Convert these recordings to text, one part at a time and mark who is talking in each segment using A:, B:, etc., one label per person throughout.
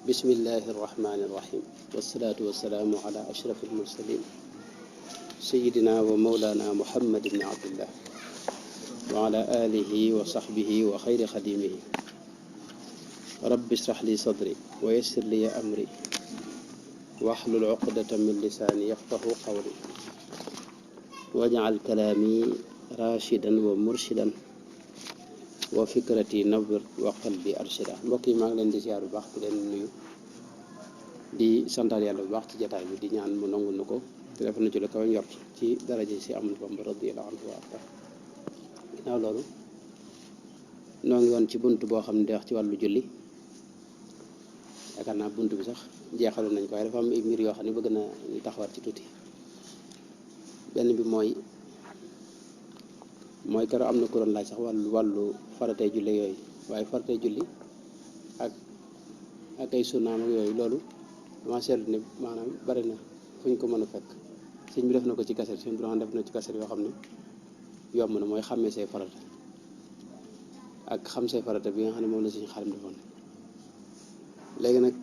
A: bismillahi irrahmani irrahim wasalaatu wasalaamu ala ashraf almursalin sayidina wa maulana muhammad ibni abdillah wa ala alihi wa sahbihi wa xayri xadimihi rabbi israh li sadri wa yassir li amri wahlul uqdatan min lisaani yafqahu qawli waj'al kalaami rashidan wa murshidan wa fikrati nawwir wa qalbi arshida. Mbokk yi maa ngi leen di ziar bu baax di leen nuyu di santaal yàlla bu baax ci jataay bi di ñaan mu nangul na ko te def na ci la kaw njort ci daraja si Ahmadu Bamba radiyallahu anhu wa arda. Ginnaaw loolu noo ngi woon ci bunt boo xam ne di wax ci wàllu julli. Yaakaar naa bunt bi sax jeexaloon nañ ko waaye dafa am ay mbir yoo xam ne bëgg na ñu taxawaat ci tuuti. Benn bi mooy keroog am na ku doon laaj sax wàllu faratee julli yooyu, waaye faratee julli ak ay sunnaam ak yooyu, loolu dama seetlu ne maanaam bari na fu ñu ko mën a fekk. Sëñ bi def na ko ci kaset, sëñ bi def na ci kaset yoo xam ne yomb na, mooy xàmmee say farata ak xam say farata bi nga xam ne moom la suñu xarim defoon. Léegi nag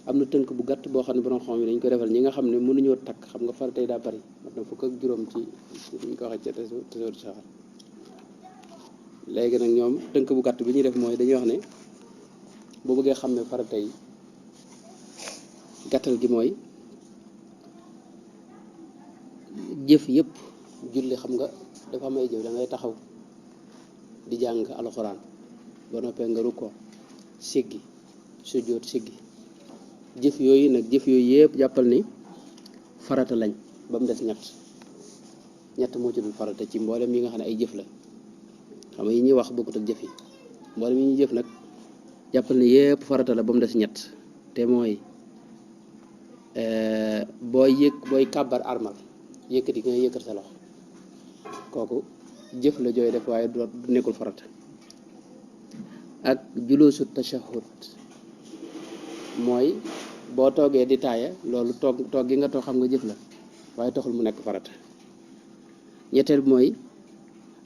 A: am na tënk bu gàtt boo xam ne borom xam yi dañ ko defal ñi nga xam ne mënuñoo takk, xam nga farata yi daa bari, mat na fukk ak juróom ci ñu ko waxee ca tasawur saxaar. Léegi nag ñoom tënk bu gàtt bi ñuy def mooy dañuy wax ne boo bëggee xam ne farata yi gàttal gi mooy jëf yëpp. Julli xam nga dafa am ay jëf, da ngay taxaw di jàng alxuraan ba noppee nga rukkoo siggi sujjóot siggi. Jëf yooyu nag yëpp jàppal ni farata lañ ba mu des ñett moo ci dul farata ci mboolem yi nga xam ne ay jëf la. xam nga yi ñuy wax bokkut ak jëf yi, mboolem yi ñuy jëf nag jàppal ni yëpp farata la ba mu des ñett, te mooy booy kàbbar armal yëkkati nga yëkkat sa loxo, kooku jëf la jooy def waaye du nekkul farata. ak juloosu tashahhud mooy boo toogee di taaya, loolu toog gi nga toog xam nga jëf la waaye taxul mu nekk farata. ñetteel bi mooy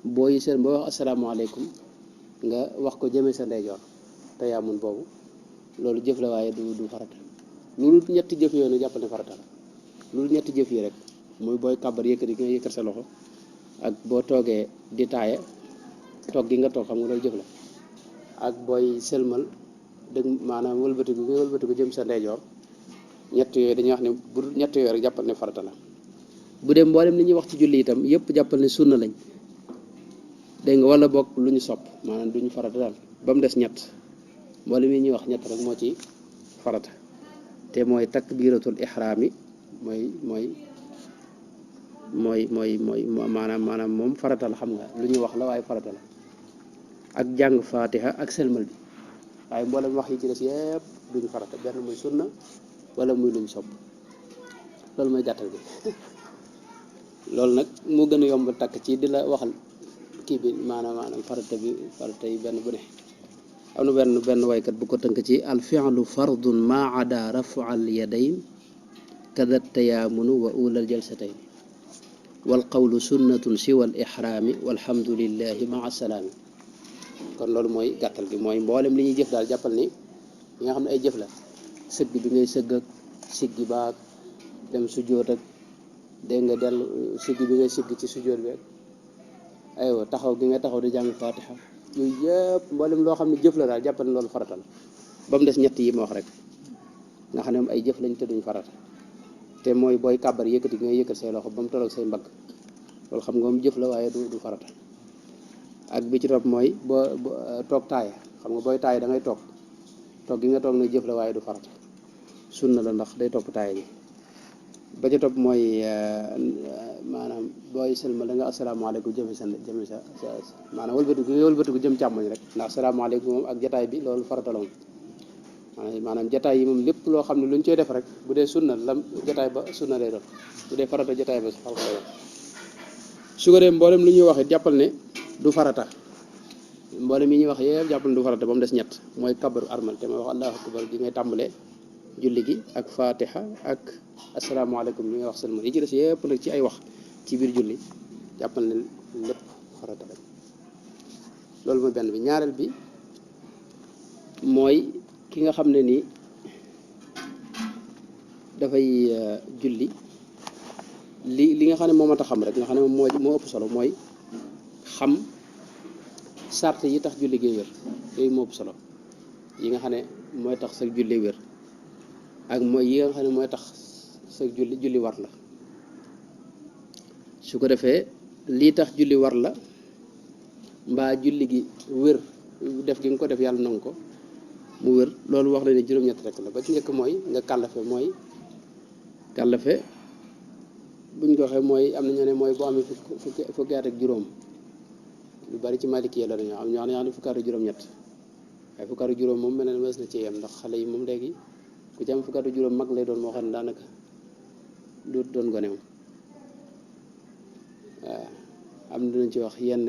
A: booy seen boo wax asalaamaaleykum nga wax ko jëmee sa ndeyjoor te yaamun boobu, loolu jëf la waaye du farata. loolu ñetti jëf yooyu nag jàppal ne farata la. loolu ñetti jëf yi rek muy booy kàbbar yëkkati nga yëkkat sa loxo ak boo toogee di taaya toog gi nga toog xam nga loolu jëf la, ak booy sëlmal dëgg maanaam wëlbatiku nga wëlbatiku jëm sa ndeyjoor. ñett yooyu dañuy wax ne bu ñett yooyu rek jàppal ne farata la. bu dee mboolem li ñuy wax ci julli itam yëpp jàppal ne sunna lañ, dégg nga, wala bokk lu ñu sopp, maanaam duñu farata daal ba mu des ñett. mboolem yi ñuy wax ñett rek moo ci farata, te mooy takbiratul ihraam yi mooy maanaam moom farata la, xam nga lu ñuy wax la waaye farata la. ak jàng fatiha ak selmal bi, waaye mboolem wax yi ci des yëpp duñu farata, benn muy sunna wala muy luñ sopp. loolu mooy gàttal bi. loolu nag moo gën a yomb takk ci di la waxal kii bi maanaam farata yi benn bu ne. am na benn waykat bu ko tënk ci al fi'lu fardun ma ada rafu al yadayn kada tayaamunu wa ulal jalsatayn wal qawlu sunnatun siwa al ihraami walhamdulillahi maa salaami. kon loolu mooy gàttal bi, mooy mboolem li ñuy jëf daal jàppal ni li nga xam ne ay jëf la. sëgg bi ngay sëgg ak siggi baag dem sujjóot ak, dégg nga, dellu siggi bi ngay sigg ci sujjóot bi ak aywa taxaw gi nga taxaw di jàng fatiha, yooyu yëpp mboolem loo xam ne jëf la daal jàppal ne loolu farata la ba mu des ñett yi ma wax rek nga xam ne ay jëf lañ te duñ farata. te mooy booy kàbbar yëkkati gi ngay yëkkat say loxo ba mu tolloog say mbagg, loolu xam nga moom jëf la waaye du farata. ak bi ci topp mooy boo toog taaya, xam nga booy taaya da ngay toog gi nga toog nag jëf la waaye du farata, sunna la ndax day topp taaya gi. ba ci topp mooy maanaam booy sëlmal da nga asalaamaaleykum jëme sa maanaam wëlbatiku jëm càmmoñ rek, ndax asalaamaaleykum moom ak jataay bi loolu farata la moom. maanaam jataay yi moom lépp loo xam ne lu ñu cey def rek bu dee sunna lam jataay ba sunna lay doon, bu dee farata jataay ba farata lay doon. su ko dee mboolem lu ñuy wax it jàppal ne du farata. mboolem yi ñuy wax yëpp jàppal ne du farata ba mu des ñett, mooy kabaru armal te mooy wax allahu akbar gi ngay tàmbalee julli gi, ak fatiha ak asalaamaaleykum bi nga wax sëlmal. yi ci des yëpp nag ci ay wax ci biir julli jàppal ne lépp farata lañ. loolu mooy benn bi. ñaareel bi mooy ki nga xam ne nii dafay julli li nga xam ne moo mat a xam rek nga xam ne moom moo ëpp solo mooy xam sart yi tax julli gi wér yooyu moo ëpp solo yi nga xam ne mooy tax sa julli wér ak mooy yi nga xam ne mooy tax sa julli war la su ko defee lii tax julli war la mbaa julli gi wér def gi nga ko def yàlla nangu ko mu wér loolu wax na ne juróom-ñett rek la ba ci njëkk mooy nga kàllafe mooy kàllafe buñ ko waxee mooy am na ñoo ne mooy boo amee fukki at ak juróom lu bari ci maliki la dañoo am ñoo xam ne fukki at ak juróom-ñett waaye fukki at ak juróom moom mel na mës na ci yem ndax xale yi moom léegi ku ci am fukki at ak juróom mag lay doon moo xam ne daanaka du doon gone moom waaw am na dinañ ci wax yenn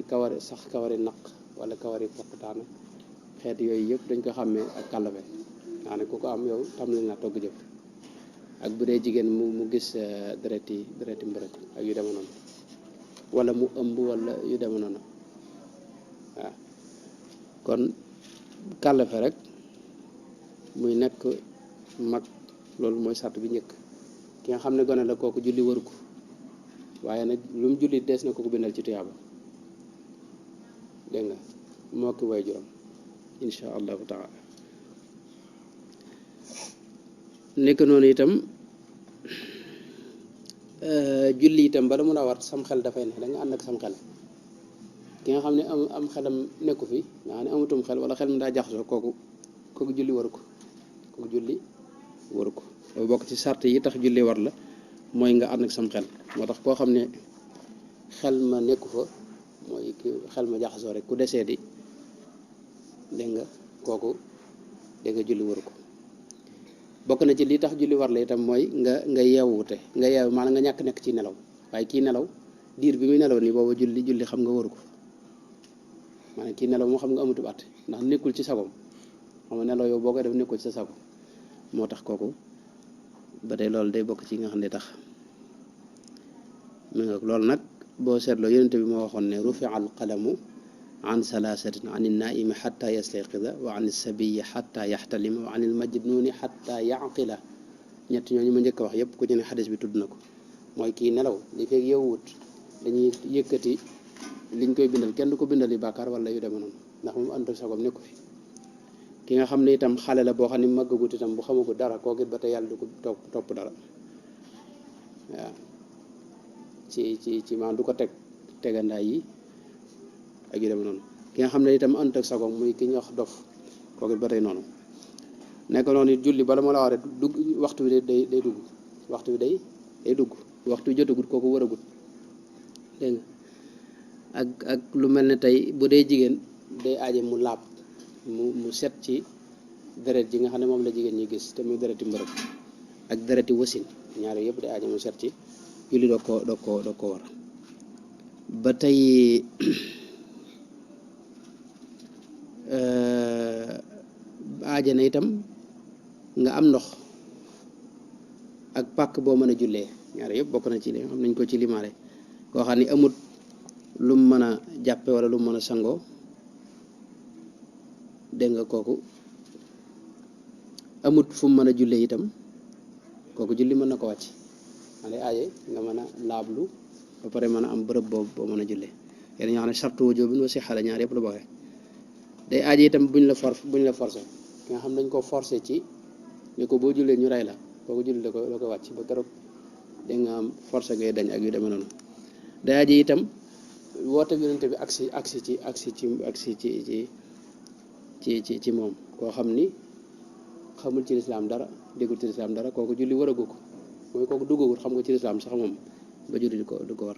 A: kawari naq wala kawari poqtaana xeet yooyu yëpp dañ ko xàmmee ak kàllafe maa ne ku ko am yow tam lañ naa togg jëf ak bu dee jigéen mu gis dereti mbërëk ak yu deme noonu wala mu ëmb wala yu deme noonu waaw kon kàllafe rek muy nekk mag loolu mooy sart bi njëkk ki nga xam ne gone la kooku julli waru ko waaye nag lu mu julli des na ko bindal ci tuyaaba dégg nga moo ki way juróom insha allahu taala nekk noonu itam julli itam bala mun a war sam xel dafay ne da nga ànd ak sam xel ki nga xam ne am xelam nekku fi nga xam ne amutum xel wala xel mi daa jaxasoo kooku julli waru ko kooku julli waru ko dafa bokk ci sart yi tax julli war la mooy nga ànd ak sam xel moo tax koo xam ne xel ma nekku fa mooy xel ma jaxasoo rek ku desee di dégg nga kooku dégg nga julli waru ko bokk na ci li tax julli war la itam mooy nga yeewute nga yeew maanaam nga ñàkk nekk ci nelaw waaye kii nelaw diir bi muy nelaw nii booba julli xam nga waru ko maanaam kii nelaw moo xam nga amatu at ndax nekkul ci sagom xam nga nelaw yow boo koy def nekkul ci sa sago moo tax kooku ba tey loolu day bokk ci nga xam ne tax mi nga loolu nag boo seetloo yonente bi moo waxoon ne rufi al qalamu an salaasatin an naimi xata yastayqida wa an sabiyi xata yaxtalima wa an il majnuni xata yaqila ñett ñooñu ma njëkk a wax yépp ku ci ne xadis bi tudd na ko mooy kii nelaw li fekk yowwut dañuy yëkkati liñ koy bindal kenn du ko bindal yi bàkkaar wala yu deme noonu ndax moom ànd ak sagom nekku fi ki nga xam ne itam xale la boo xam ne màggagut itam bu xamagut dara kooku it ba tey yàlla du ko topp dara waaw ci maan du ko tegandaay yi ak yu dem noonu ki nga xam ne itam ànd ak sagom muy ki ñu wax dof kooku it ba tey noonu nekk noonu it julli bala ma la wax rek dugg waxtu bi day dugg waxtu bi day dugg waxtu bi jotagut kooku waragut dégg nga ak lu mel ne tey bu dee jigéen day aaje mu laab mu set ci deret ji nga xam ne moom la jigéen ñi gis te muy dereti mbërëb ak dereti wasin ñaari yëpp day aaje mu set ci julli doo ko war ba tey aaje na itam nga am ndox ak pàkk boo mën a jullee ñaari yëpp bokk na ci li nga xam nañ ko ci limaare koo xam ne amut lu mu mën a jàppe wala lu mu mën a sangoo dégg nga kooku amut fu mu mën a jullee itam kooku julli mën na ko wàcc ma lay aaje nga mën a laablu ba pare mën a am bërëb boo mën a jullee yéen ñoo xam ne sartu wujuubin wa sihha ñaar yëpp la boxe day aaje itam buñ la forcé ki nga xam dañ ko forcé ci ni ko boo jullee ñu rey la kooku julli da ko wàcc ba keroog da nga am forcé ngay dañ ak yu demee noonu day aaje itam woote bi yonente bi agsi ci moom koo xam ni xamul ci lislaam dara déggul ci lislaam dara kooku julli waragu ko mooy kooku duggagul xam nga ci lislaam sax moom ba julli du ko war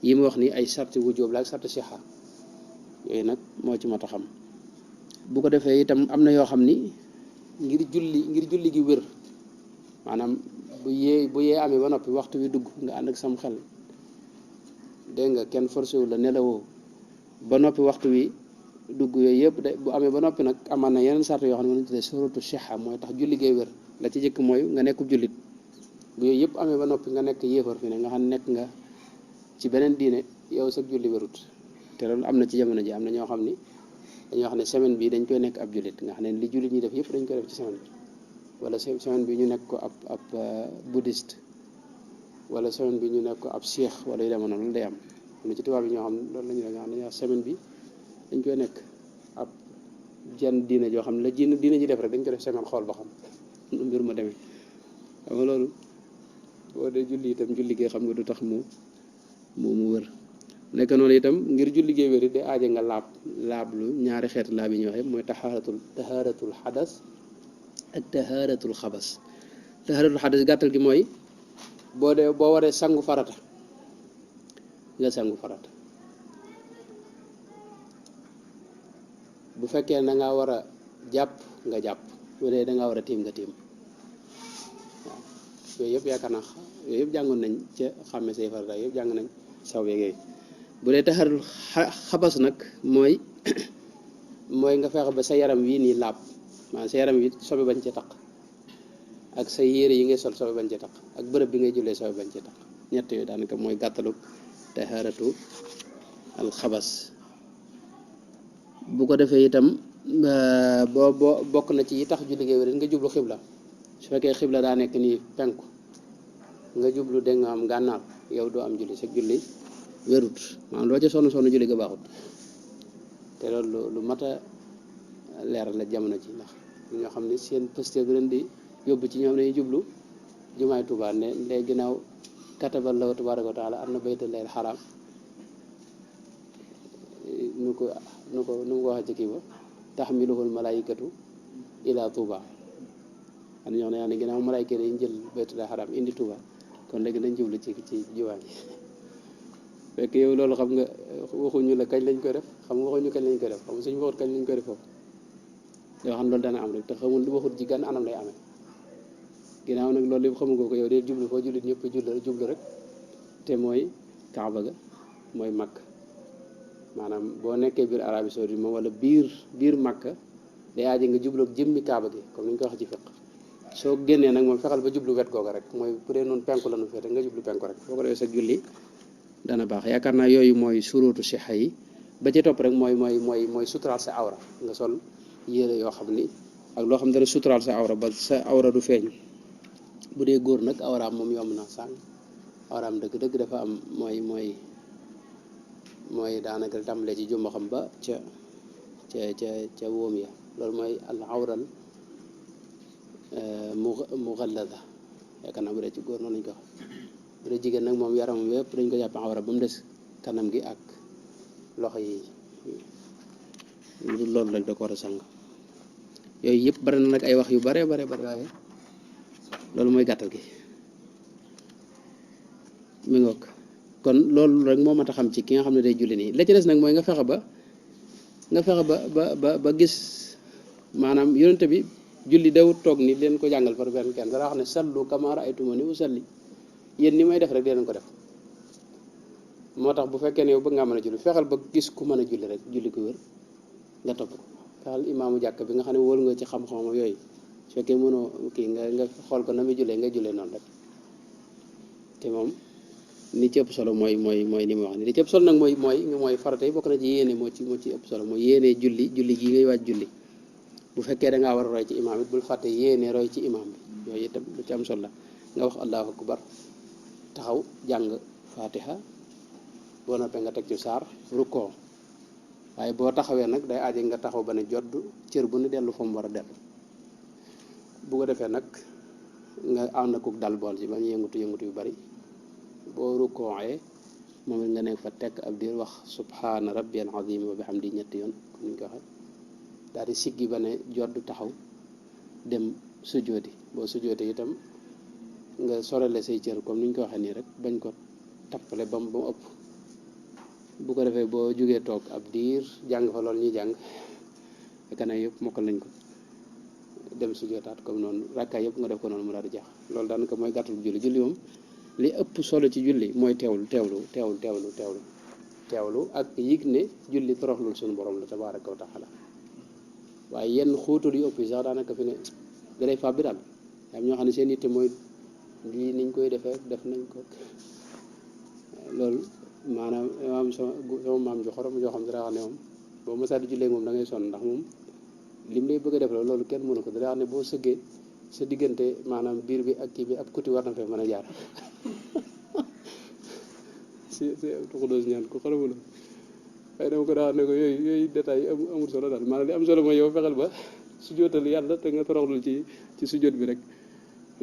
A: yi mu wax ni ay sarti wujjóob la ak sarti sixa yooyu nag moo ci mat a xam bu ko defee itam am na yoo xam ni ngir julli gi wér maanaam bu yee amee ba noppi waxtu wi dugg nga ànd ak sam xel dégg nga kenn forcé wu la nelawoo ba noppi waxtu wi dugg yooyu yëpp de bu amee ba noppi nag amaan na yeneen sart yoo xam ne mën nañu tuddee suratu sixa mooy tax julli gay wér la ci jëkk mooy nga nekkub jullit bu yooyu yëpp amee ba noppi nga nekk yéefar fi ne nga xam ne nekk nga ci beneen diine yow sax julli wérut te loolu am na ci jamono ji am na ñoo xam ni dañuy wax ne semaine bi dañ koy nekk ab jullit nga xam ne li jullit ñi def yëpp dañ koy def ci semaine bi wala semaine bi ñu nekk ko ab bouddhiste wala semaine bi ñu nekk ko ab cheikh wala yu demoon noonu loolu day am lu ci tubaab yi ñoo xam loolu la ñu nga xam ne wax semaine bi dañ koy nekk ab jenn diine joo xam ne la diine ji def rek dañ ko def semaine xool ba xam mbir ma demee xam nga loolu boo dee julli itam julli gee xam nga du tax mu wër nekk noonu itam ngir julli gee wér day aaje nga laablu ñaari xeeti laab yi ñu waxee mooy tahaaratul xadas ak tahaaratul xabas. Tahaaratul xadas gàttal gi mooy boo waree sangu farata nga sangu farata bu fekkee da ngaa war a jàpp nga jàpp bu dee da ngaa war a tiim nga tiim waaw yooyu yëpp yaakaar naa yooyu yëpp jàngoon nañ ca xàmme say farata yëpp jàng nañ saw yeeg yooyu bu dee taxarul xabas nag mooy nga fexe ba sa yaram wii nii laab maanaam sa yaram wi sobe bañ ci taq ak sa yére yi ngay sol sobe bañ ci taq ak bërëb bi ngay jullee sobe bañ ci taq ñett yooyu daanaka mooy gàttalu taxaratu al xabas bu ko defee itam boo bokk na ci yi tax julli gi wér nga jublu xibla su fekkee xibla daa nekk nii penku nga jublu dégg nga am gànnaar yow doo am julli sa julli wérut maanaam loo ca sonn julli ga baaxut te loolu lu mat a leeral la jamono ci ndax ñoo xam ne seen posté bi leen di yóbbu ci ñoom dañuy jublu jumaay Tuubaa ne ndey ginnaaw katabal la tabaaraka wa taala anna baytallahil xaraam nu ko waxee ci kii ba taxmiluhul malaayikatu ila Tuuba am ñoo xam ne ginnaaw malaayika yi jël baytullahil xaraam indi Tuuba kon léegi nañ jublu ci jumaa ji fekk yow loolu xam nga waxuñu la kañ lañ koy def xam nga waxuñu kañ lañ koy def xam nga suñu waxut kañ lañ koy def foofu yoo xam loolu dana am rek te xamul waxut ji gan anam lay amee ginnaaw nag loolu lépp xamu ko yow dee jublu foo jullit ñëpp jublu rek te mooy Kaaba ga mooy Makka maanaam boo nekkee biir Arabie Saoudite moom wala biir Makka day aaje nga jublu ak jëmmi Kaaba gi comme ni ñu ko wax ci fiq soo génnee nag moom fexal ba jublu wet googa rek mooy bu dee noonu penku la nu féete nga jublu penku rek boo ko defee sa julli dana baax yaakaar naa yooyu mooy surutu sixa yi ba ci topp rek mooy suturaal sa awra nga sol yére yoo xam ni ak loo xam ne dana suturaal sa awra ba sa awra du feeñ bu dee góor nag awraam moom yomb na sàng awraam dëgg dafa am mooy daanaka tàmbalee ci jumba xam ba ca wóom ya loolu mooy al awral mughallada yaakaar naa bu dee ci góor noonu lañ ko wax bu dee jigéen nag moom yaramam yëpp dañ ko jàpp awra ba mu des kanam gi ak loxo yi loolu rek da ko war a sang yooyu yëpp bari na nag ay wax yu bare waaye loolu mooy gàttal gi mi ngoog kon loolu rek moo mat a xam ci ki nga xam ne day julli nii la ci des nag mooy nga fexe ba gis maanaam yonente bi julli dawut toog ni leen ko jàngal par benn kenn dara wax ne sallu kamaa ra'aytumuni usalli yéen ni may def rek dinañ ko def moo tax bu fekkee ne yow bëgg ngaa mën a julli fexeel ba gis ku mën a julli rek julli ko wér nga topp ko fexeel imaamu jàkk bi nga xam ne wóolu nga ci xam-xamam yooyu su fekkee mënoo kii nga xool ko na muy jullee nga jullee noonu rek te moom li ci ëpp solo mooy ni mu wax ni li ci ëpp solo nag mooy farata yi bokk na ci yéene moo ci ëpp solo mooy yéene julli gi ngay waaj julli bu fekkee da ngaa war a roy ci imaam it bul fàtte yéene roy ci imaam bi yooyu itam lu ci am solo la nga wax allahu akbar taxaw jàng fatiha boo noppee nga teg ci saar rukkoo waaye boo taxawee nag day aaje nga taxaw ba ne jodd cër bu ne dellu fa mu war a dellu bu ko defee nag nga ànd ak dal bool ci ba ñu yëngutu yu bari boo rukkooee moom it nga nekk fa tekk ab diir wax subhaana rabbiyal azim wa bihamdi ñetti yoon comme ni ñu ko waxee daal di siggi ba ne jodd taxaw dem sujjooti boo sujjooti itam nga sorale say cër comme ni ñu ko waxee nii rek bañ ko tappale ba mu ëpp bu ko defee boo jógee toog ab diir jàng fa loolu ñuy jàng fekk na yëpp mokkal nañ ko dem sujjootaat comme noonu rakkaay yëpp nga def ko noonu mu daal di jeex loolu daanaka mooy gàttal julli moom li ëpp solo ci julli mooy teewlu ak yëg ne julli toroxlul suñu borom la tabaaraka wa taala waaye yenn xuutul yu ëpp yi sax daanaka fi ne dalay fab bi daal am ñoo xam ne seen yitte mooy lii niñ koy defee def nañ ko loolu maanaam sama maam ju xorom joo xam ne daa wax ne moom boo mësaa di jullee moom da ngay sonn ndax moom lim lay bëgg a def loolu kenn mënu ko da wax ne boo sëggee sa diggante maanaam biir bi ak kii bi ab kuti war na fee mën a jaar si tuxudoos ñaan ko xalamula waaye dama ko daa ne ko yooyu détails yi amul solo daal maanaam li am solo mooy yow fexeel ba sujjóotal yàlla te nga toroxlul ci sujjóot bi rek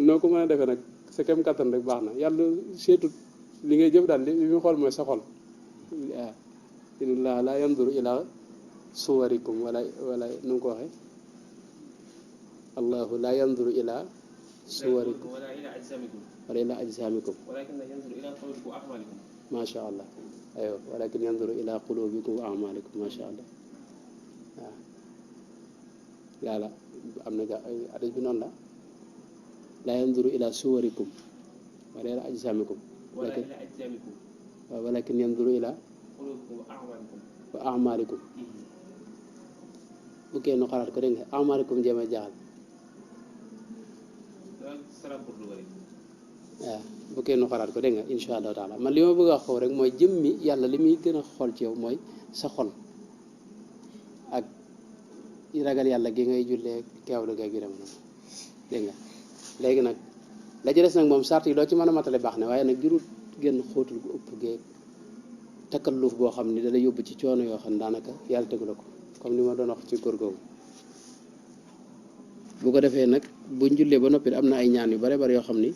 A: noo ko mën a defee nag sa kem kattan rek baax na yàlla seetut li ngay jëf daal li muy xool mooy sa xol waaw inna laa yanduru ila suwarikum wala nu mu ko waxee allahu laa yanduru ila suwarikum wala ila ajsamikum macha allah aywa walakin yanduru ila qulubikum wa amalikum macha allah waaw yàlla am na hadis bi noonu la laa yanduru ila suwarikum wala ila ajsamikum walakin yanduru ila wa amalikum bu kenn xalaat ko dégg nga amalikum jéem a jaaxal waaw bu kenn xalaat ko dégg nga insha allahu taala man li ma bëgg a wax foofu rek mooy jëmmi yàlla li muy gën a xool ci yow mooy sa xol ak ragal yàlla gi ngay jullee teewlu geeg yu dem noonu dégg nga léegi nag la ci des nag moom sart yi loo ci mën a matale baax na waaye nag jurut génn xóotul gu ëpp geeg takkalluuf boo xam ni dala yóbbu ci coono yoo xam ne daanaka yàlla tegu la ko comme ni ma doon wax ci góor googu bu ko defee nag buñ jullee ba noppi am na ay ñaan yu bare bari yoo xam ni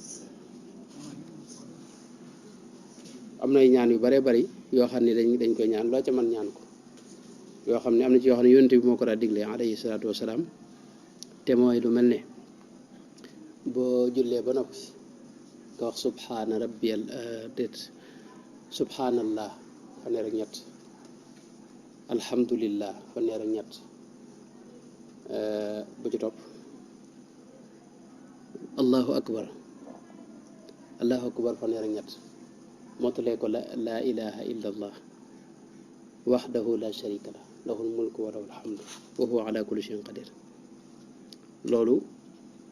A: am na ay ñaan yu bare bari yoo xam ni dañ koy ñaan loo ca mën ñaan ko yoo xam ne am na ci yoo xam ne yonent bi moo ko daa diglee alayhi salaatu wasalaam te mooy lu mel ne boo jullee ba noppi nga wax subhaana rabbiyal déet subhaanallah fanweer ak ñett alhamdulillah fanweer ak ñett bu ci topp allahu akbar fanweer ak ñett mottalee ko la ilaha illa allah waxdahu la sharika lah lahul mulku wa lahul hamdu wa huwa ala kulli shay'in qadir loolu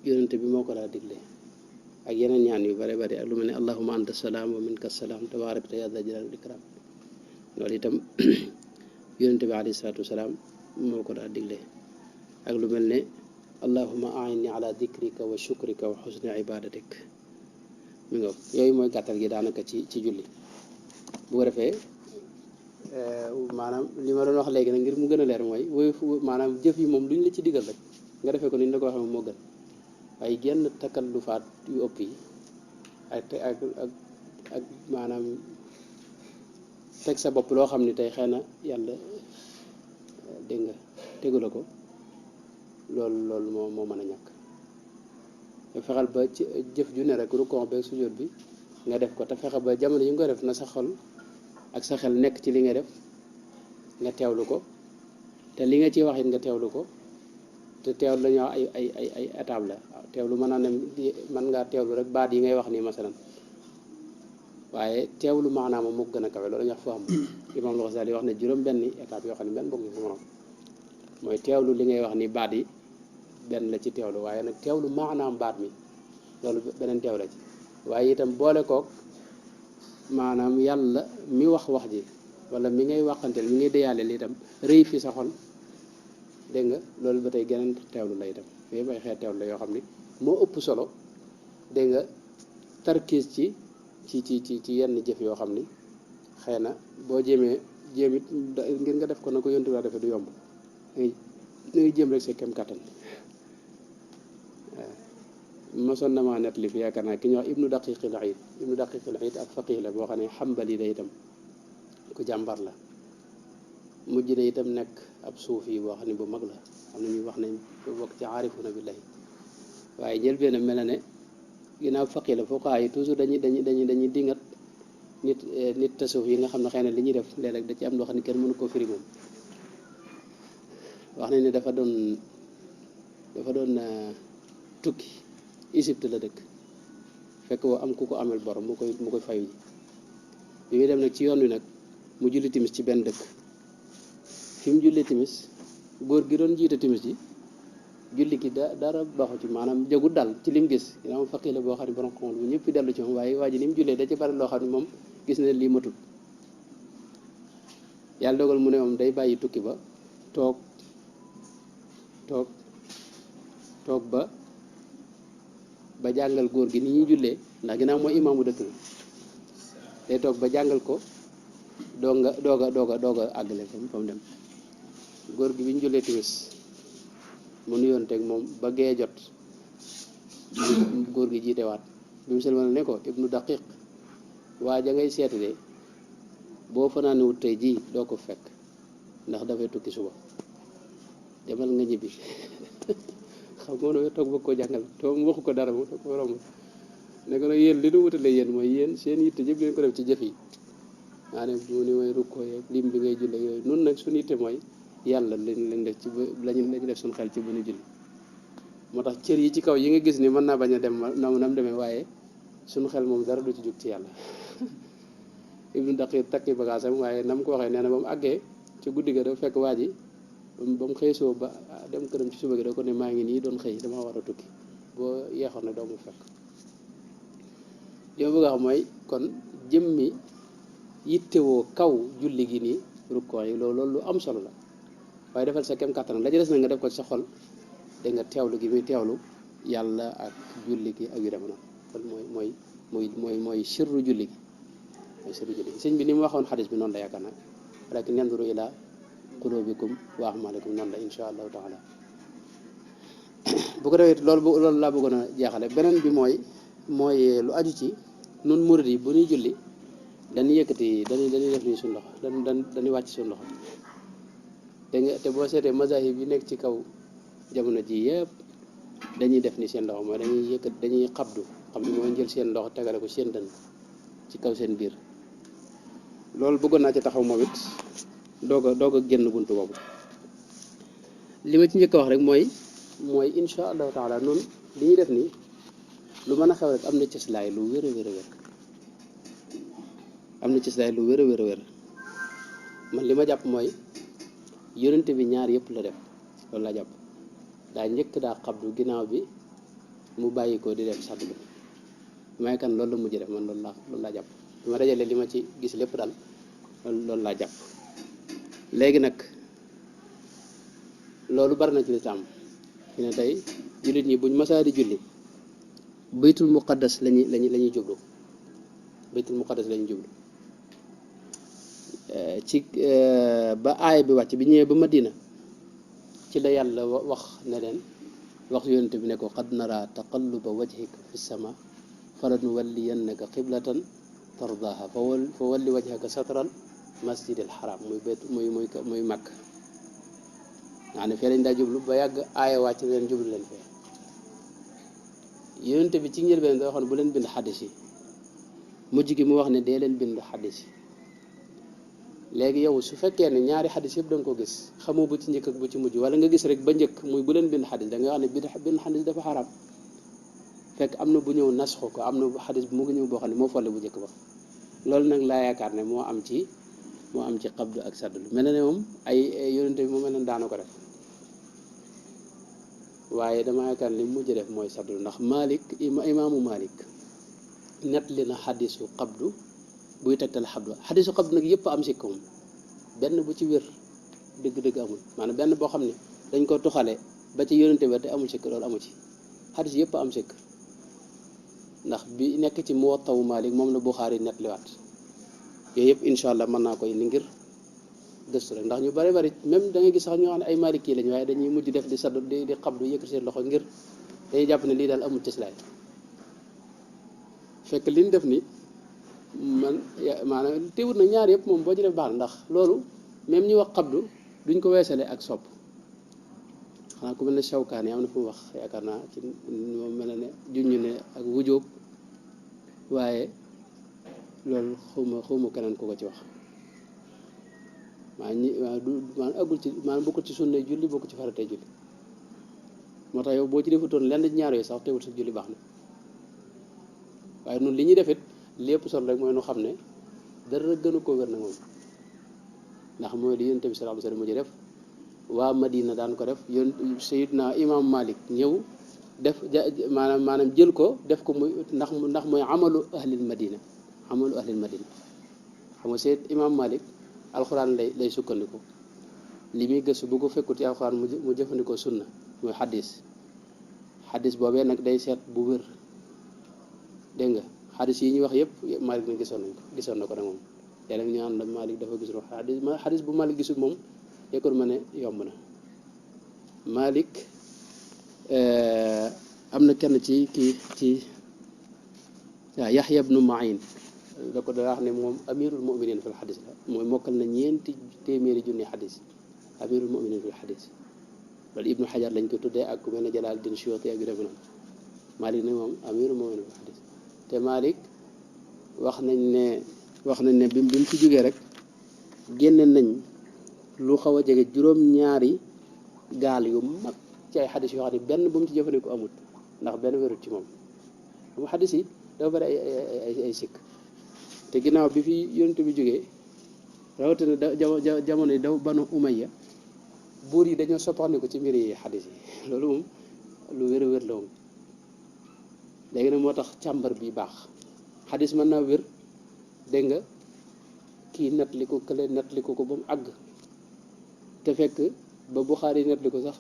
A: yonente bi moo ko daa digle ak yeneen ñaan yu bare bare ak lu mel ne allahumma anta salaam wa minka salaam tabaarakta yaa zal jalaali wal ikraam loolu itam yonente bi alayhi salaatu wasalaam moo ko daa digle ak lu mel ne allahumma a'inni ala dikrika wa shukrika wa husni ibadatik mi nga yooyu mooy gàttal gi daanaka ci julli bu ko defee maanaam li ma doon wax léegi nag ngir mu gën a leer mooy maanaam jëf yi moom lu ñu la ci digal rek nga defee ko ni ñu la ko waxee moo gën waaye genn takallufaat yu ëpp yi ak maanaam teg sa bopp loo xam ni tey xëy na yàlla dégg nga tegu la ko loolu moo mën a ñàkk fexeel ba ci jëf ju ne rek rukkoo beeg sujjóot bi nga def ko te fexe ba jamono yi nga def na sa xol ak sa xel nekk ci li nga def nga teewlu ko te li nga ci wax it nga teewlu ko te teewlu la ñuy wax ay étape la waaw teewlu mën naa ne mën ngaa teewlu rek baat yi ngay wax nii masalan waaye teewlu maanaam moo gën a kawe loolu la ñuy wax foo xam Imam Al-Ghazali wax ne juróom benni étape yoo xam ne benn bokk ci morom mooy teewlu li ngay wax ni baat yi benn la ci teewlu waaye nag teewlu maanaam baat mi loolu beneen teew la ci waaye itam boole kook maanaam yàlla mi wax ji wala mi ngay waxanteel mi ngay déyaaleel itam rëy fi sa xol dégg nga loolu ba tey geneen teewlu la itam yooyu ay xeet teewlu la yoo xam ni moo ëpp solo dégg nga tarkiis ci yenn jëf yoo xam ni xëy na boo jéemit ngir nga def ko na ko yontu la defee du yomb dangay jéem rek sa kem kattan mosoon na maa net li fi yaakaar naa ki ñuy wax ibnu daqiqil iid ak faqih la boo xam ne xambali la itam ku jàmbar la mujj na itam nekk ab suufi boo xam ne bu mag la am na ñuy wax nañ bokk ci aarifuna billahi waaye njëlbéen a mel na ne ginnaaw faqih la fuqahaa yi toujours dañuy dingat nit tasawuf yi nga xam ne xëy na li ñuy def léeg-léeg da ci am loo xam ne kenn mënu koo firi moom wax nañ ne dafa doon tukki Égypte la dëkk fekk woo am ku ko amel borom mu koy fayu ji bi muy dem nag ci yoon wi nag mu julli timis ci benn dëkk fi mu julli timis góor gi doon jiite timis ji julli gi dara baaxu ci maanaam jagul dal ci lim gis ginnaaw faqih la boo xam ne borom xamal bu ñëpp dellu ci moom waaye waa ji ni mu jullee da ci bari loo xam ne moom gis na lii matul yàlla dogal mu ne moom day bàyyi tukki ba toog ba ba jàngal góor gi ni ñuy jullee ndax ginnaaw mooy imaamu dëkk bi day toog ba jàngal ko doog a àggale fa mu dem góor gi bi ñu jullee timis mu nuyoonteeg moom ba gee jot góor gi jiitewaat bi mu selmal ne ko ibnu daqiq waa ja ngay seeti de boo fanaani wut tey jii doo ko fekk ndax dafay tukki suba demal nga ñibbi xam nga ne toog bëgg koo jàngal te mu waxu ko dara mu ko romb ne ko nag yéen li nu wutalee yéen mooy yéen seen yitte yëpp leen ko def ci jëf yi maanaam mu ni mooy rukkoo yeeg lim bi ngay julle yooyu nun nag suñu yitte mooy yàlla lañ def ci lañu def suñu xel ci bu ñu julli moo tax cër yi ci kaw yi nga gis ni mën naa bañ a dem nam demee waaye suñu xel moom dara du ci jug ci yàlla ibnu daqir takki bagaasam waaye nam ko waxee nee na ba mu àggee ci guddi ga dafa fekk waa ji ba mu xëy soo ba dem këram ci suba gi da ko ne maa ngi nii doon xëy dama war a tukki boo yeexoon ne doo mu fekk li ma bëgg a xam mooy kon jëmmi yittewoo kaw julli gi nii rukkoo yi loolu lu am solo la waaye defal sa kem kàttan la ci des na nga def ko ci sa xol da nga teewlu gi muy teewlu yàlla ak julli gi ak yu dem noonu kon mooy sirru julli gi mooy sirru julli gi sëñ bi ni mu waxoon xadis bi noonu la yaakaar naa rek nanduru ila qulubikum wa a'malikum noonu la insha allahu taala bu ko defee loolu laa bëggoon a jeexale beneen bi mooy lu aju ci nun murid yi bu ñuy julli dañuy yëkkati dañuy def nii suñu loxo dañuy wàcc suñu loxo dégg nga te boo seetee mazahib yi nekk ci kaw jamono ji yëpp dañuy def ni seen loxo mooy dañuy xabdu mooy jël seen loxo tegale ko seen dënn ci kaw seen biir loolu bëggoon naa ci taxaw moom it doog a génn buntu boobu li ma ci njëkk a wax rek mooy insha allahu taala noonu li ñuy def nii lu mën a xew rek am na cëslaay lu wér a wér a wér am na cëslaay lu wér a wér a wér man li ma jàpp mooy yonente bi ñaar yëpp la def loolu laa jàpp daa njëkk daa xabdu ginnaaw bi mu bàyyi ko di def saddu may kan loolu la mujj def man loolu laa jàpp bi ma dajalee li ma ci gis lépp daal loolu laa jàpp léegi nag loolu bari na ci lislaam fi ne tey jullit ñi buñ masaa di julli baytul muqaddas lañuy jublu baytul muqaddas lañuy jublu ci ba aaya bi wàcc bi ñëwee ba Madina ci la yàlla wax ne leen wax yonent bi ne ko qad nara taqalluba wajhika fi sama falanuwalliyannaka qiblatan tardaha fa walli wajhaka satral masjidil haram muy màkk nga ne fee lañ daa jublu ba yàgg aaya wàcc leen jublu leen fee yonent bi ci njëlbeen da waxoon bu leen bind xaddis yi mujj gi mu wax ne dee leen bind xaddis yi léegi yow su fekkee ne ñaari xaddis yëpp da nga ko gis xamoo bu ci njëkk ak bu ci mujj wala nga gis rek ba njëkk muy bu leen bind xaddis da nga wax ne bind xaddis dafa xaraam fekk am na bu ñëw nasxu ko am na xaddis bu mu ngi ñëw boo xam ne moo folle bu njëkk ba loolu nag laa yaakaar ne moo am ci xabdu ak saddlu mel na ne moom ay yonente bi mu mel ne daana ko def waaye dama yaakaar li mujj def mooy saddlu ndax imaamu Malik net li na xaddisu xabdu buy tegtal xabdu xaddisu xabdu nag yëpp am sikk moom benn bu ci wér dëgg-dëgg amul maanaam benn boo xam ne dañ ko tuxale ba ci yonente bi te amul sikk loolu amu ci xaddis yëpp am sikk ndax bi nekk ci Muwattawu Malik moom la Buxaari net liwaat yooyu yëpp incha allah mën naa koy ni ngir gëstu rek ndax ñu bari même da ngay gis sax ñoo xam ne ay maliki lañu waaye dañuy mujj def di saddu di xabdu yëkkati seen loxo ngir dañuy jàpp ne lii daal amul cëslaay fekk li ñu def ni maanaam teewut nag ñaar yëpp moom boo ci def baax na ndax loolu même ñi wax xabdu duñ ko weesale ak sopp xanaa ku mel ne Shawkaan yi am na fu mu wax yaakaar naa ci moom mel ne junñu ne ak wujjóob waaye loolu xawma keneen ku ko ci wax maanaam aggul ci maanaam bokkul ci sunna julli bokkul ci faratee julli moo tax yow boo ci defutoon lenn ñaar yooyu sax teewul sa julli baax na waaye noonu li ñuy defit lépp solo rek mooy nu xam ne dara gënu ko wér na moom ndax mooy li Yonent bi sallallahu alayhi wasallam mu def waa Madina daan ko def Sayyidna Imam Malik ñëw def maanaam jël ko def ko muy ndax mooy amalu ahlil Madina xam nga Sayyid Imam Malik alxuraan lay sukkandiku li muy gëstu bu ko fekkut ci alxuraan mu jëfandikoo sunna mooy xadis boobee nag day seet bu wér dégg nga xadis yi ñuy wax yëpp Malik na gisoon na ko nag moom yàlla ñu naan Malik dafa gisul xadis bu Malik gisul moom yekkoon ma ne yomb na Malik am na kenn ci waaw Yaxya ibnu Ma'in da ko daa wax ne moom amirul muminin fil xadis la mooy mokkal na ñeenti téeméeri junni xadis amirul muminin fil xadis loolu Ibnu Xajar lañ ko tuddee ak ku mel ne Jalaaluddin Suyuuti ak yu demee noonu Malik ne moom amirul muminin fil xadis te Malik wax nañ ne bi mu fi jógee rek génne nañ lu xaw a jege juróom-ñaari gaal yu mag ci ay xadis yoo xam ne benn bu mu ci jëfandikoo amut ndax benn wérut ci moom xam nga xadis yi dafa bari ay sikk te ginnaaw bi fi yonent bi jógee rawatina jamono yi daw Banu Umayya buur yi dañoo soppandiku ci mbir yi xadis yi loolu moom lu wér a wér la moom léegi nag moo tax càmbar bi baax xadis mën naa wér dégg nga kii nettali ko kële nettali ko ba mu àgg te fekk ba Buxaari nettali ko sax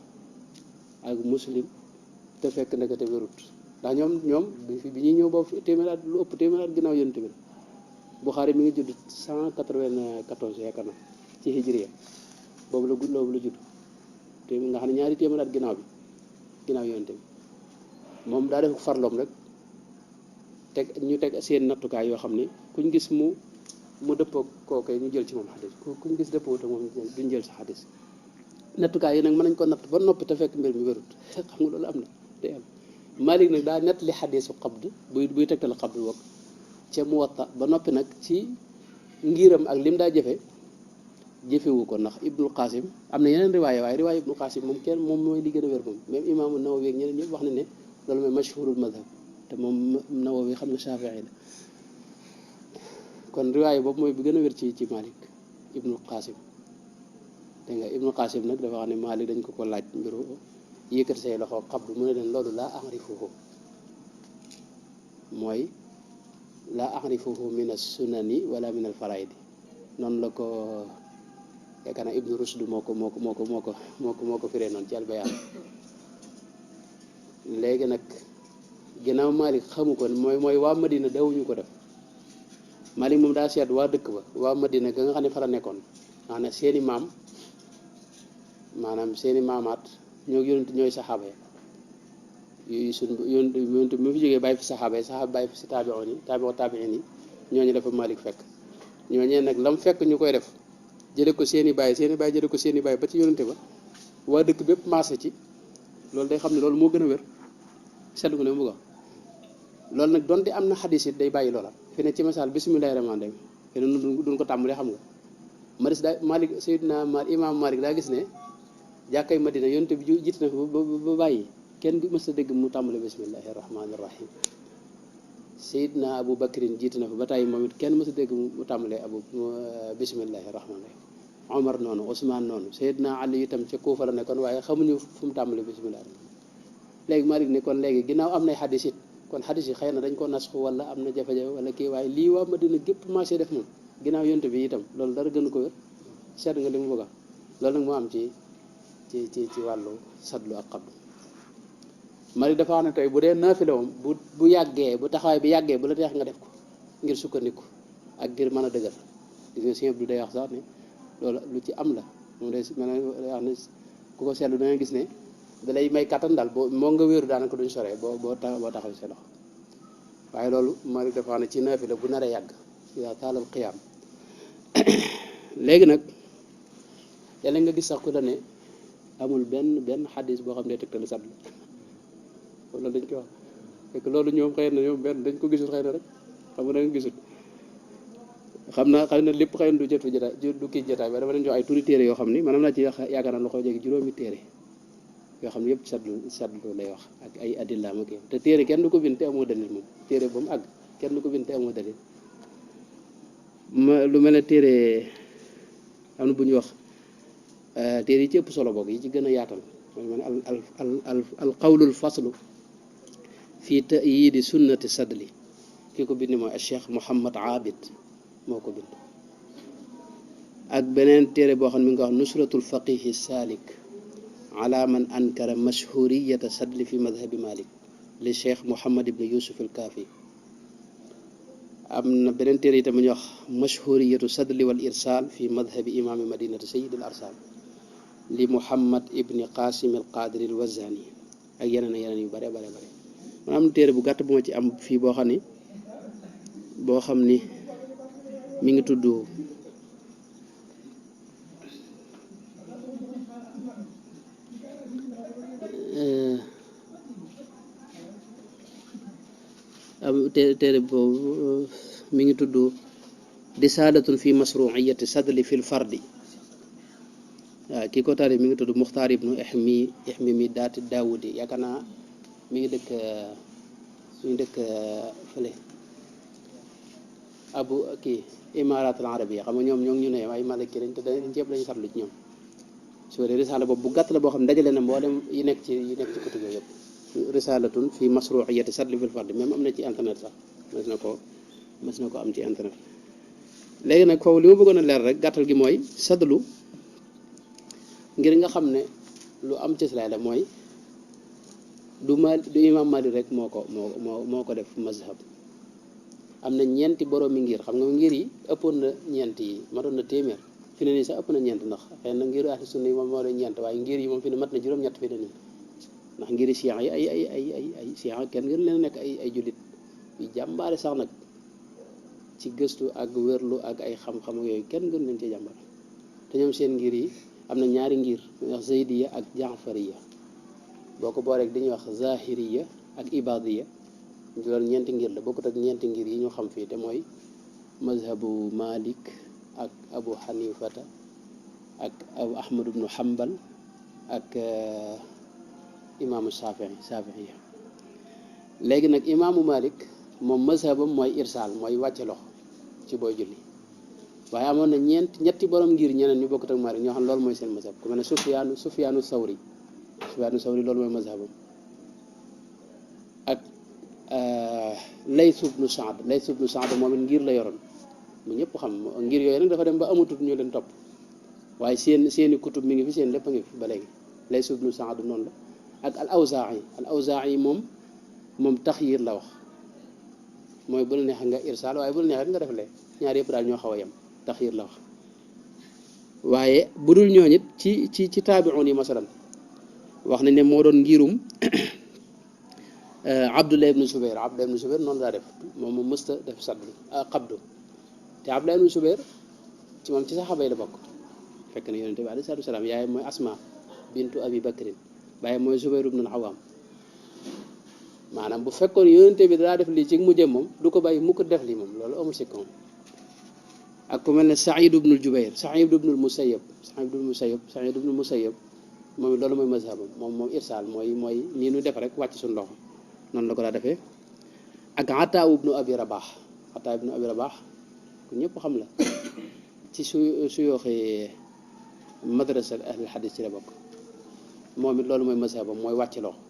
A: ak Muslim te fekk naka te wérut ndax ñoom bi ñuy ñëw boobu téeméeraat lu ëpp téeméeraat ginnaaw yonent bi Buxaari mi ngi judd 194 yaakaar na ci hijriya boobu la judd te nga xam ne ñaari téeméeraat ginnaaw yonent bi moom daa def farloom rek ñu teg seen nattukaay yoo xam ne kuñ gis mu dëppoo kooke ñu jël ci moom xadis kuñ gis dëppoo te moom duñ jël sa xadis nattukaay yi nag mën nañ ko natt ba noppi te fekk mbir mi wérut xam nga loolu am na day am Malik nag daa nett li xadisu xabd buy tegtal xabd bokk ca Muwatta ba noppi nag ci ngiram ak lim daa jëfewu ko ndax Ibnul Qasim am na yeneen riwaaya waaye riwaaya Ibnul Qasim moom mooy li gën a wér moom même imaamu Nawawi ak ñeneen ñëpp wax na ne loolu mooy mashhurul madhab te moom Nawawi xam ne Shaafi'i la kon riwaaya boobu mooy bi gën a wér ci Malik Ibnul Qasim dégg nga Ibnul Qasim nag dafa wax ne Malik dañ ko laaj mbiru yëkkati say loxo xabdu mu ne leen loolu laa arifuhu mooy laa arifuhu min as-sunani wala min al-faraidi noonu la ko yaakaar naa Ibnu Rushd moo ko firee noonu ci al-Bayaan léegi nag ginnaaw Malik xamu ko mooy waa Madina dawuñu ko def Malik moom daa seet waa dëkk ba waa Madina ga nga xam ne fa la nekkoon nga xam ne seeni maam maanaam seeni maamaat ñoo yonent ñooy saxaaba yi yonent mu fi jógee bàyyi fi saxaaba yi bàyyi fi si taabi'in yi ñooñu dafa Malik fekk ñooñee nag lam fekk ñu koy def jële ko seeni baay jële ko seeni baay ba ci yonente ba waa dëkk bépp maase ci loolu day xam ne loolu moo gën a wér seetlu ko ne mu ko loolu nag donte am na xadis it day bàyyi loola fi ne ci misaal bismillahi rahmaani rahim fi ne duñ ko tàmbalee xam nga maris daa Malik Seydina Imaam Malik daa gis ne jàkkay Madina yonte bi jiite na fa ba bàyyi kenn du mës a dégg mu tàmbale bismillahi rahmaani rahim Seydina Abu Bakrin jiite na fa ba tàyyi moom it kenn mës a dégg mu tàmbalee bismillahi rahmaani rahim Omar noonu Ousmane noonu Seydina Ali itam ca Kuufa la nekkoon waaye xamuñu fu mu tàmbalee bismillahi léegi Malik ne kon léegi ginnaaw am nay xadis it kon xadis yi xëy na dañ ko nasxu wala am na jafe-jafe wala kii waaye lii waa Madina gépp marché def moom ginnaaw yonte bi itam loolu dara gënu ko wér seet nga li mu bëgg a loolu nag moo am ci wàllu sadlu ak xabdu Malik dafa wax ne tey bu dee naafila moom bu yàggee bu taxawaay bi yàggee bu la neex nga def ko ngir sukkandiku ak ngir mën a dëgër gis nga sëñ bi day wax sax ne loolu lu ci am la moom day mën a wax ne ku ko seetlu da nga gis ne da lay may kattan daal moo nga wéeru daanaka duñ soree boo taxaw sa loxo waaye loolu Malik dafa wax ne ci naafila bu naree yàgg yaa taalal qiyaam léegi nag yàlla nga gis sax ku la ne amul benn xadis boo xam ne tegtal sat la loolu dañ koy wax fekk loolu ñoom xëy na ñoom benn dañ ko gisul xëy na rek xam nga da nga gisul xam naa xëy na lépp xëy na du jot fi jotaay du kii jotaay ba dafa leen jox ay turi téere yoo xam ni maanaam naa ci yaakaar naa lu ko jege juróomi téere yoo xam ne yëpp sadlu lay wax ak ay adilla ma te téere kenn du ko bind te amoo dalil moom téere ba mu àgg kenn du ko bind te amoo dalil lu mel ne téere am na bu ñuy wax téere yi ci ëpp solo boog yi ci gën a yaatal al qawlul faslu fii ta'yiidi sunnati sadli kii ko bind mooy Cheikh Mouhamad Abid moo ko bind ak beneen téere boo xam ne mi ngi ko wax nusratul faqihi salik ala man ankara mashhuriyata sadli fi madhabi Malik li Cheikh Mouhamad ibn Yusuf al Kaafi am na beneen téere itam ñu wax mashhuriyatu sadli wal irsal fi madhabi imaami madinati sayyid al arsal li muhammad ibni qasim al qadiri al wazani ak yeneen ak yeneen yu bare bare bare man am na téere bu gàtt bu ma ci am fii boo xam ni mi ngi tudd téere boobu mi ngi tudd risaalatun fi masruiyati sadli fil fardi waaw kii ko taari mi ngi tudd Muxtaar ibnu Ihmi mi daati Daawudi yaakaar naa mi ngi dëkk fële abu kii Imaaraat al Arabiya xam nga ñoom ñu ne ay malaki lañ te dañ ceeb lañu farlu ci ñoom su dee risaala boobu bu gàtt la boo xam ne dajale na mboolem yi nekk ci kutub yooyu yëpp risaalatun fi masruiyati sadli fil fardi même am na ci internet sax mës na ko am ci internet. léegi nag foofu li ma bëggoon a leer rek gàttal gi mooy sadlu ngir nga xam ne lu am cëslaay la mooy du imam Malik rek moo ko def mazhab am na ñeenti boroomi ngir xam nga ngir yi ëppoon na ñeent yi matoon na téeméer fi ne nii sax ëpp na ñeent ndax xëy na ngir ahlu sunna yi moom moo doon ñeent waaye ngir yi moom fi ne mat na juróom-ñett fi ne nii ndax ngiri siyan yi ay siyan kenn ngir leen nekk ay jullit yu jàmbaare sax nag ci gëstu ak wérlu ak ay xam-xam yooyu kenn gën leen ci jàmbar te ñoom seen ngir yi am na ñaari ngir ñuy wax zaydiya ak jaafariya boo ko booleeg dañuy wax zahiriya ak ibadiya loolu ñeenti ngir la bokkut ak ñeenti ngir yi ñu xam fii te mooy mazhabu Malik ak Abu Hanifata ak Abu Ahmad ibnu Hanbal ak imaamu Shafi'i léegi nag imaamu Malik moom mazhabam mooy irsaal mooy wàcce loxo ci booy julli waaye amoon na ñetti borom ngir ñeneen ñu bokkut ak Malik ñoo xam loolu mooy seen mazhab ku mel ne Sufyaanu Sawri loolu mooy mazhabam ak Layth ibnu Sa'd moom it ngir la yoroon mu ñëpp xam ngir yooyu nag dafa dem ba amatut ñu leen topp waaye seeni kutub mi ngi fi seen lépp a ngi fi ba léegi Layth ibnu Sa'd noonu la ak al Awzaa'i moom taxyiir la wax mooy bul neex nga irsaal waaye bul neex nga def lee ñaar yëpp daal ñoo xaw a yem taxyiir la wax waaye bu dul ñoo nit ci taabi'un yi masalan wax nañ ne moo doon ngirum Abdullah ibnu Zubair noonu daa def moom mësta def qabdu te Abdullah ibnu Zubair ci moom ci saxaaba yi la bokk fekk na yonente bi alayhi salaatu wasalaam yaay mooy Asma bintu Abi Bakrin bàyyi mooy Zubair ibnu al-Awwam maanaam bu fekkoon yonente bi daa def lii ci mujjee moom du ko bàyyi mu ko def lii moom loolu amul sikk moom ak ku mel ne Saïd ibnu Jubayr Saïd ibnu Musayyab moom loolu mooy mazhabam moom irsaal mooy nii nu def rek wàcc suñu loxo noonu la ko daa defee ak Ataa ibnu Abi Rabah ku ñëpp xam la ci suyooxi madrasa ahlul hadis ci la bokk moom it loolu mooy mazhabam mooy wàcc loxo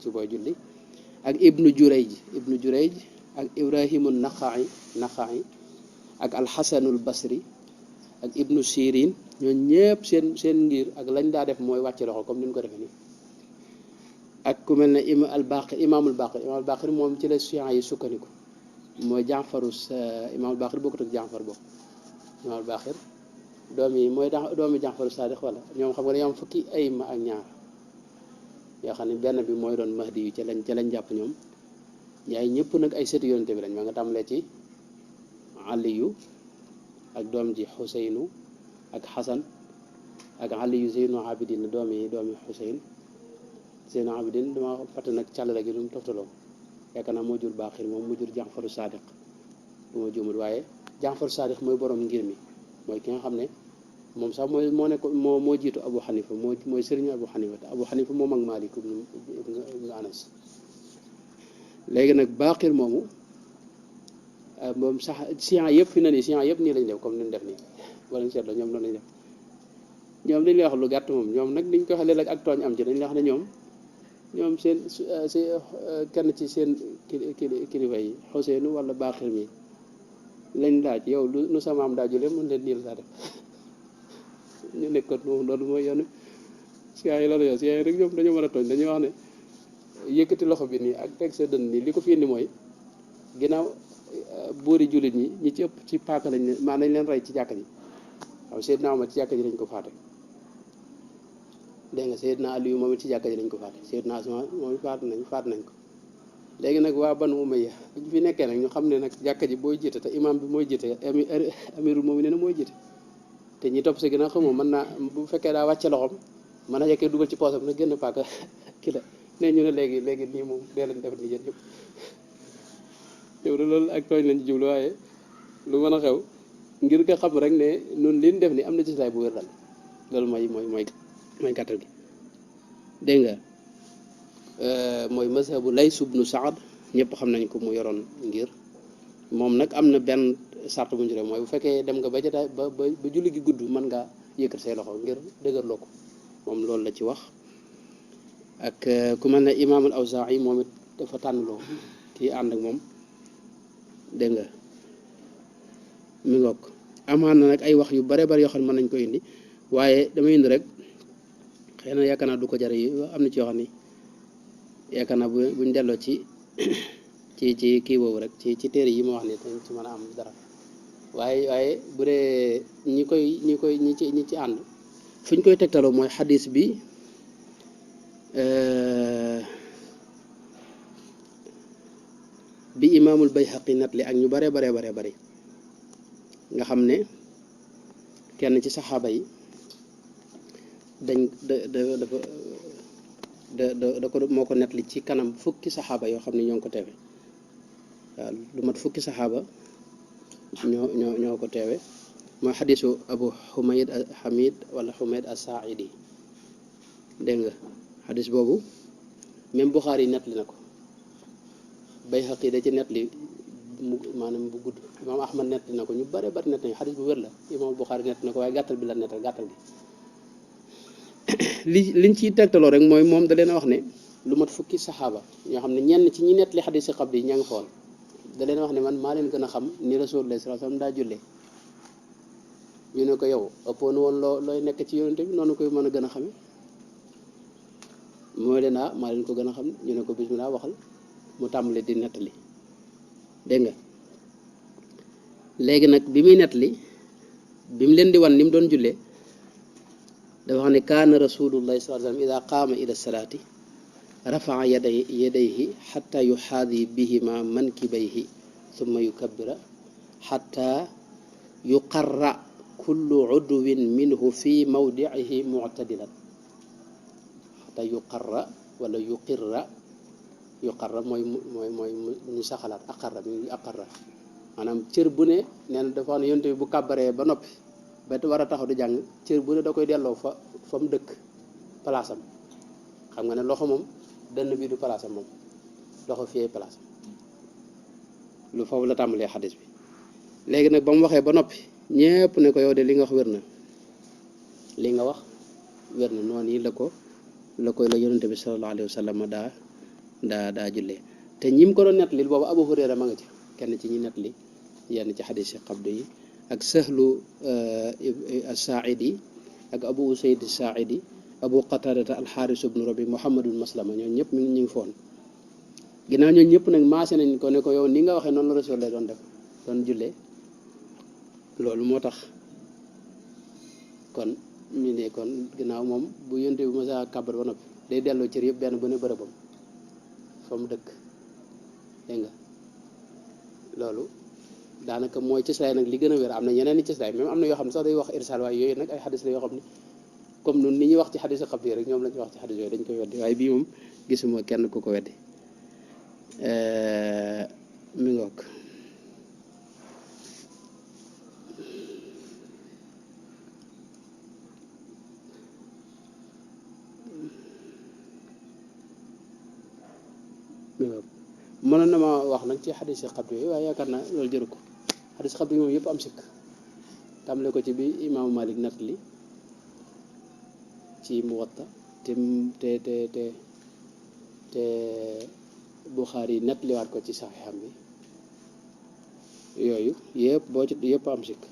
A: ci booy julli ak ibnu Jurayj ak Ibrahimu Naxa'i ak alxasanul Basri ak ibnu Sirin ñooñu ñëpp seen ngir ak lañ daa def mooy wàcc loxo comme ni ñu ko defee nii ak ku mel ne imaamul Baqir moom ci la Shi'a yi sukkandiku mooy imaamul Baqir bokkut ak Jaafar bokk imaamul Baqir doomi Jaafaru Saadiq wala ñoom xam nga dañoo am fukki ayima ak ñaar yoo xam ne benn bi mooy doon Mahdi yu ca lañ jàpp ñoom yaay ñëpp nag ay sëti yonente bi lañ ma nga tàmbalee ci Aliyu ak doom ji Xuseynu ak Xasan ak Aliyu Zeynu Abidin doomi Xuseyn Zeynu Abidin dama fàtte nag càllale gi lu mu toftaloo yaakaar naa moo jur Baqir moom mu jur Jaafaru Saadiq bu ma juumul waaye Jaafaru Saadiq mooy borom ngir mi mooy ki nga xam ne moom sax moo jiitu Abu Xanifa mooy sëriñu Abu Xanifa te Abu Xanifa moom ak Maalik ibnu Anas léegi nag Baqir moomu moom sax Shi'a yëpp fi na nii Shi'a yëpp nii lañ def comme ni ñu def nii wala ñu seetloo ñoom noonu lañ def ñoom dañ lay wax lu gàtt moom ñoom nag niñ ko waxee léeg-léeg ak tooñ am ci dañ lay wax ne ñoom seen kenn ci seen kilifa yi Xuseynu wala Baqir mi lañ laaj yow lu sa maam daa julee mën leen nii la daa def ñu nekkoon moom loolu mooy yoonu Shi'a yi loolu yow Shi'a yi rek ñoom dañoo mën a tooñ dañuy wax ne yëkkati loxo bi nii ak teg sa dënn nii li ko fi indi mooy ginnaaw buuri jullit ñi ci ëpp ci paaka lañ leen maanaam nañ leen rey ci jàkka ji waaw Seydina Omar ci jàkka ji lañ ko faate dégg nga Seydina Aliyu moom it ci jàkka ji lañ ko faate Seydina Usmaan moom faat nañ ko léegi nag waa Banu Umayya ñu fi nekkee nag ñu xam ne nag jàkka ji booy jiite te imam bi mooy jiite amirul moom ne na mooy jiite te ñi topp si ginnaaw xamoo mën naa bu fekkee daa wàcce loxom mën a yekkee dugal ci poosam nag génn paaka ki la ne ñu ne léegi nii moom dee lañ def ni yéen ñëpp yow de loolu ak tooñ lañ ci jublu waaye lu mën a xew ngir nga xam rek ne nun liñ def ni am na ci saay bu wér dal loolu mooy gàttal gi dégg nga mooy mazhabu Lays ibnu Saad ñëpp xam nañ ko mu yoroon ngir moom nag am na benn sart bu ñu juree mooy bu fekkee dem nga ba jotaay ba julli gi gudd mën ngaa yëkkat say loxo ngir dëgërloo ko moom loolu la ci wax ak ku mel ne imaamul Awzaa'i moom it dafa tànnloo kii ànd ak moom dégg nga mi ngoog amaan na nag ay wax yu bare bari yoo xam ne mën nañ ko indi waaye damay indi rek xëy na yaakaar naa du ko jar yi am na ci yoo xam ni yaakaar naa buñ delloo ci kii boobu rek ci téere yi ma wax ni dañ ci mën a am dara waaye bu dee ñi ci ànd fu ñu koy tegtaloo mooy xadis bi bi imaamul Bayhaqi nat li ak ñu bare bari nga xam ne kenn ci saxaaba yi da ko moo ko nettali ci kanam fukki saxaaba yoo xam ne ñoo ngi ko teewe waaw lu mat fukki saxaaba ñoo ko teewe mooy xadisu Abu Humayd Hamid wala Humayd as-Saaidi dégg nga xadis boobu même Buxaari yi nettali na ko Bayhaqi da ci nettali maanaam bu gudd imaam Ahmad nettali na ko ñu bare bari nettali xadis bu wér la imaam Buxaari nettali na ko waaye gàttal bi la nettal gàttal bi liñ ciy tegtaloo rek mooy moom da leen a wax ne lu mat fukki saxaaba ñoo xam ne ñenn ci ñi nettali xadis si xab yi ña ngi xool da leen wax ne man maa leen gën a xam ni Rasulullah sallallahu alayhi wasallam daa jullee ñu ne ko yow ëppoon woon looy nekk ci yonente bi noonu koy mën a gën a xame mooy leen maa leen ko gën a xam ñu ne ko bismillah waxal mu tàmbali di nettali dégg nga léegi nag bi muy nettali bi mu leen di wan ni mu doon jullee dafa wax ne kaana rasulullahi sallallahu alayhi wasallam ida qaama ila salaati rafaa yadayhi xatta yuxaadi bihima mankibayhi summa yukabbira xatta yuqarra kullu udwin minhu fi mawdiihi muctadilan xatta yuqarra wala yuqarra mooy ñu saxalaat aqarra mi aqarra maanaam cër bu ne nee na dafa ne yonte bi bu kàbbaree ba noppi ba war a taxaw di jàng cër bu ne da koy delloo fa mu dëkk palaasam xam nga ne loxo moom dënn bi du palaasam moom loxo fii palaasam lu foofu la tàmbalee xadis bi léegi nag ba mu waxee ba noppi ñépp ne ko yow de li nga wax wér na li nga wax wér na noonu yi la yonente bi sallallahu alayhi wa sallam daa jullee te ñi mu ko doon nettali boobu Abu Hurayra ma nga ci kenn ci ñi nettali yenn ci xadis yi xabdu yi ak Sahlu as-Saaidi ak Abu Usayd as-Saaidi Abu Qatadata al-Xaaris ibnu Rabi Muhammadul Maslama ñoo ñëpp ñu ngi foon ginnaaw ñoo ñëpp nag maase nañ ko ne ko yow ni nga waxee noonu la Rasul lay doon def doon jullee loolu moo tax kon ñu ne kon ginnaaw moom bu yonte bu masa kàbbar ba noppi day delloo cër yëpp benn bu ne bërëbam fa mu dëkk dégg nga loolu daanaka mooy cëslaay nag li gën a wér am na ñeneen i cëslaay même am na yoo xam ne sax day wax irsal waaye yooyu nag ay xadis la yoo xam ne comme nun ni ñuy wax ci xadis a xab yi rek ñoom la ñuy wax ci xadis yooyu dañ koy weddi waaye bii moom gisuma kenn ku ko weddi mi ngoog mënoon na ma wax nag ci xadis yi xab yooyu waaye yaakaar naa loolu jëru ko xadis xab yi moom yëpp am sikk tàmbale ko ci bi imaamu Malik nettali ci Muwatta te Buxaari nettaliwaat ko ci saxiixam bi yooyu yëpp boo ci yëpp am sikk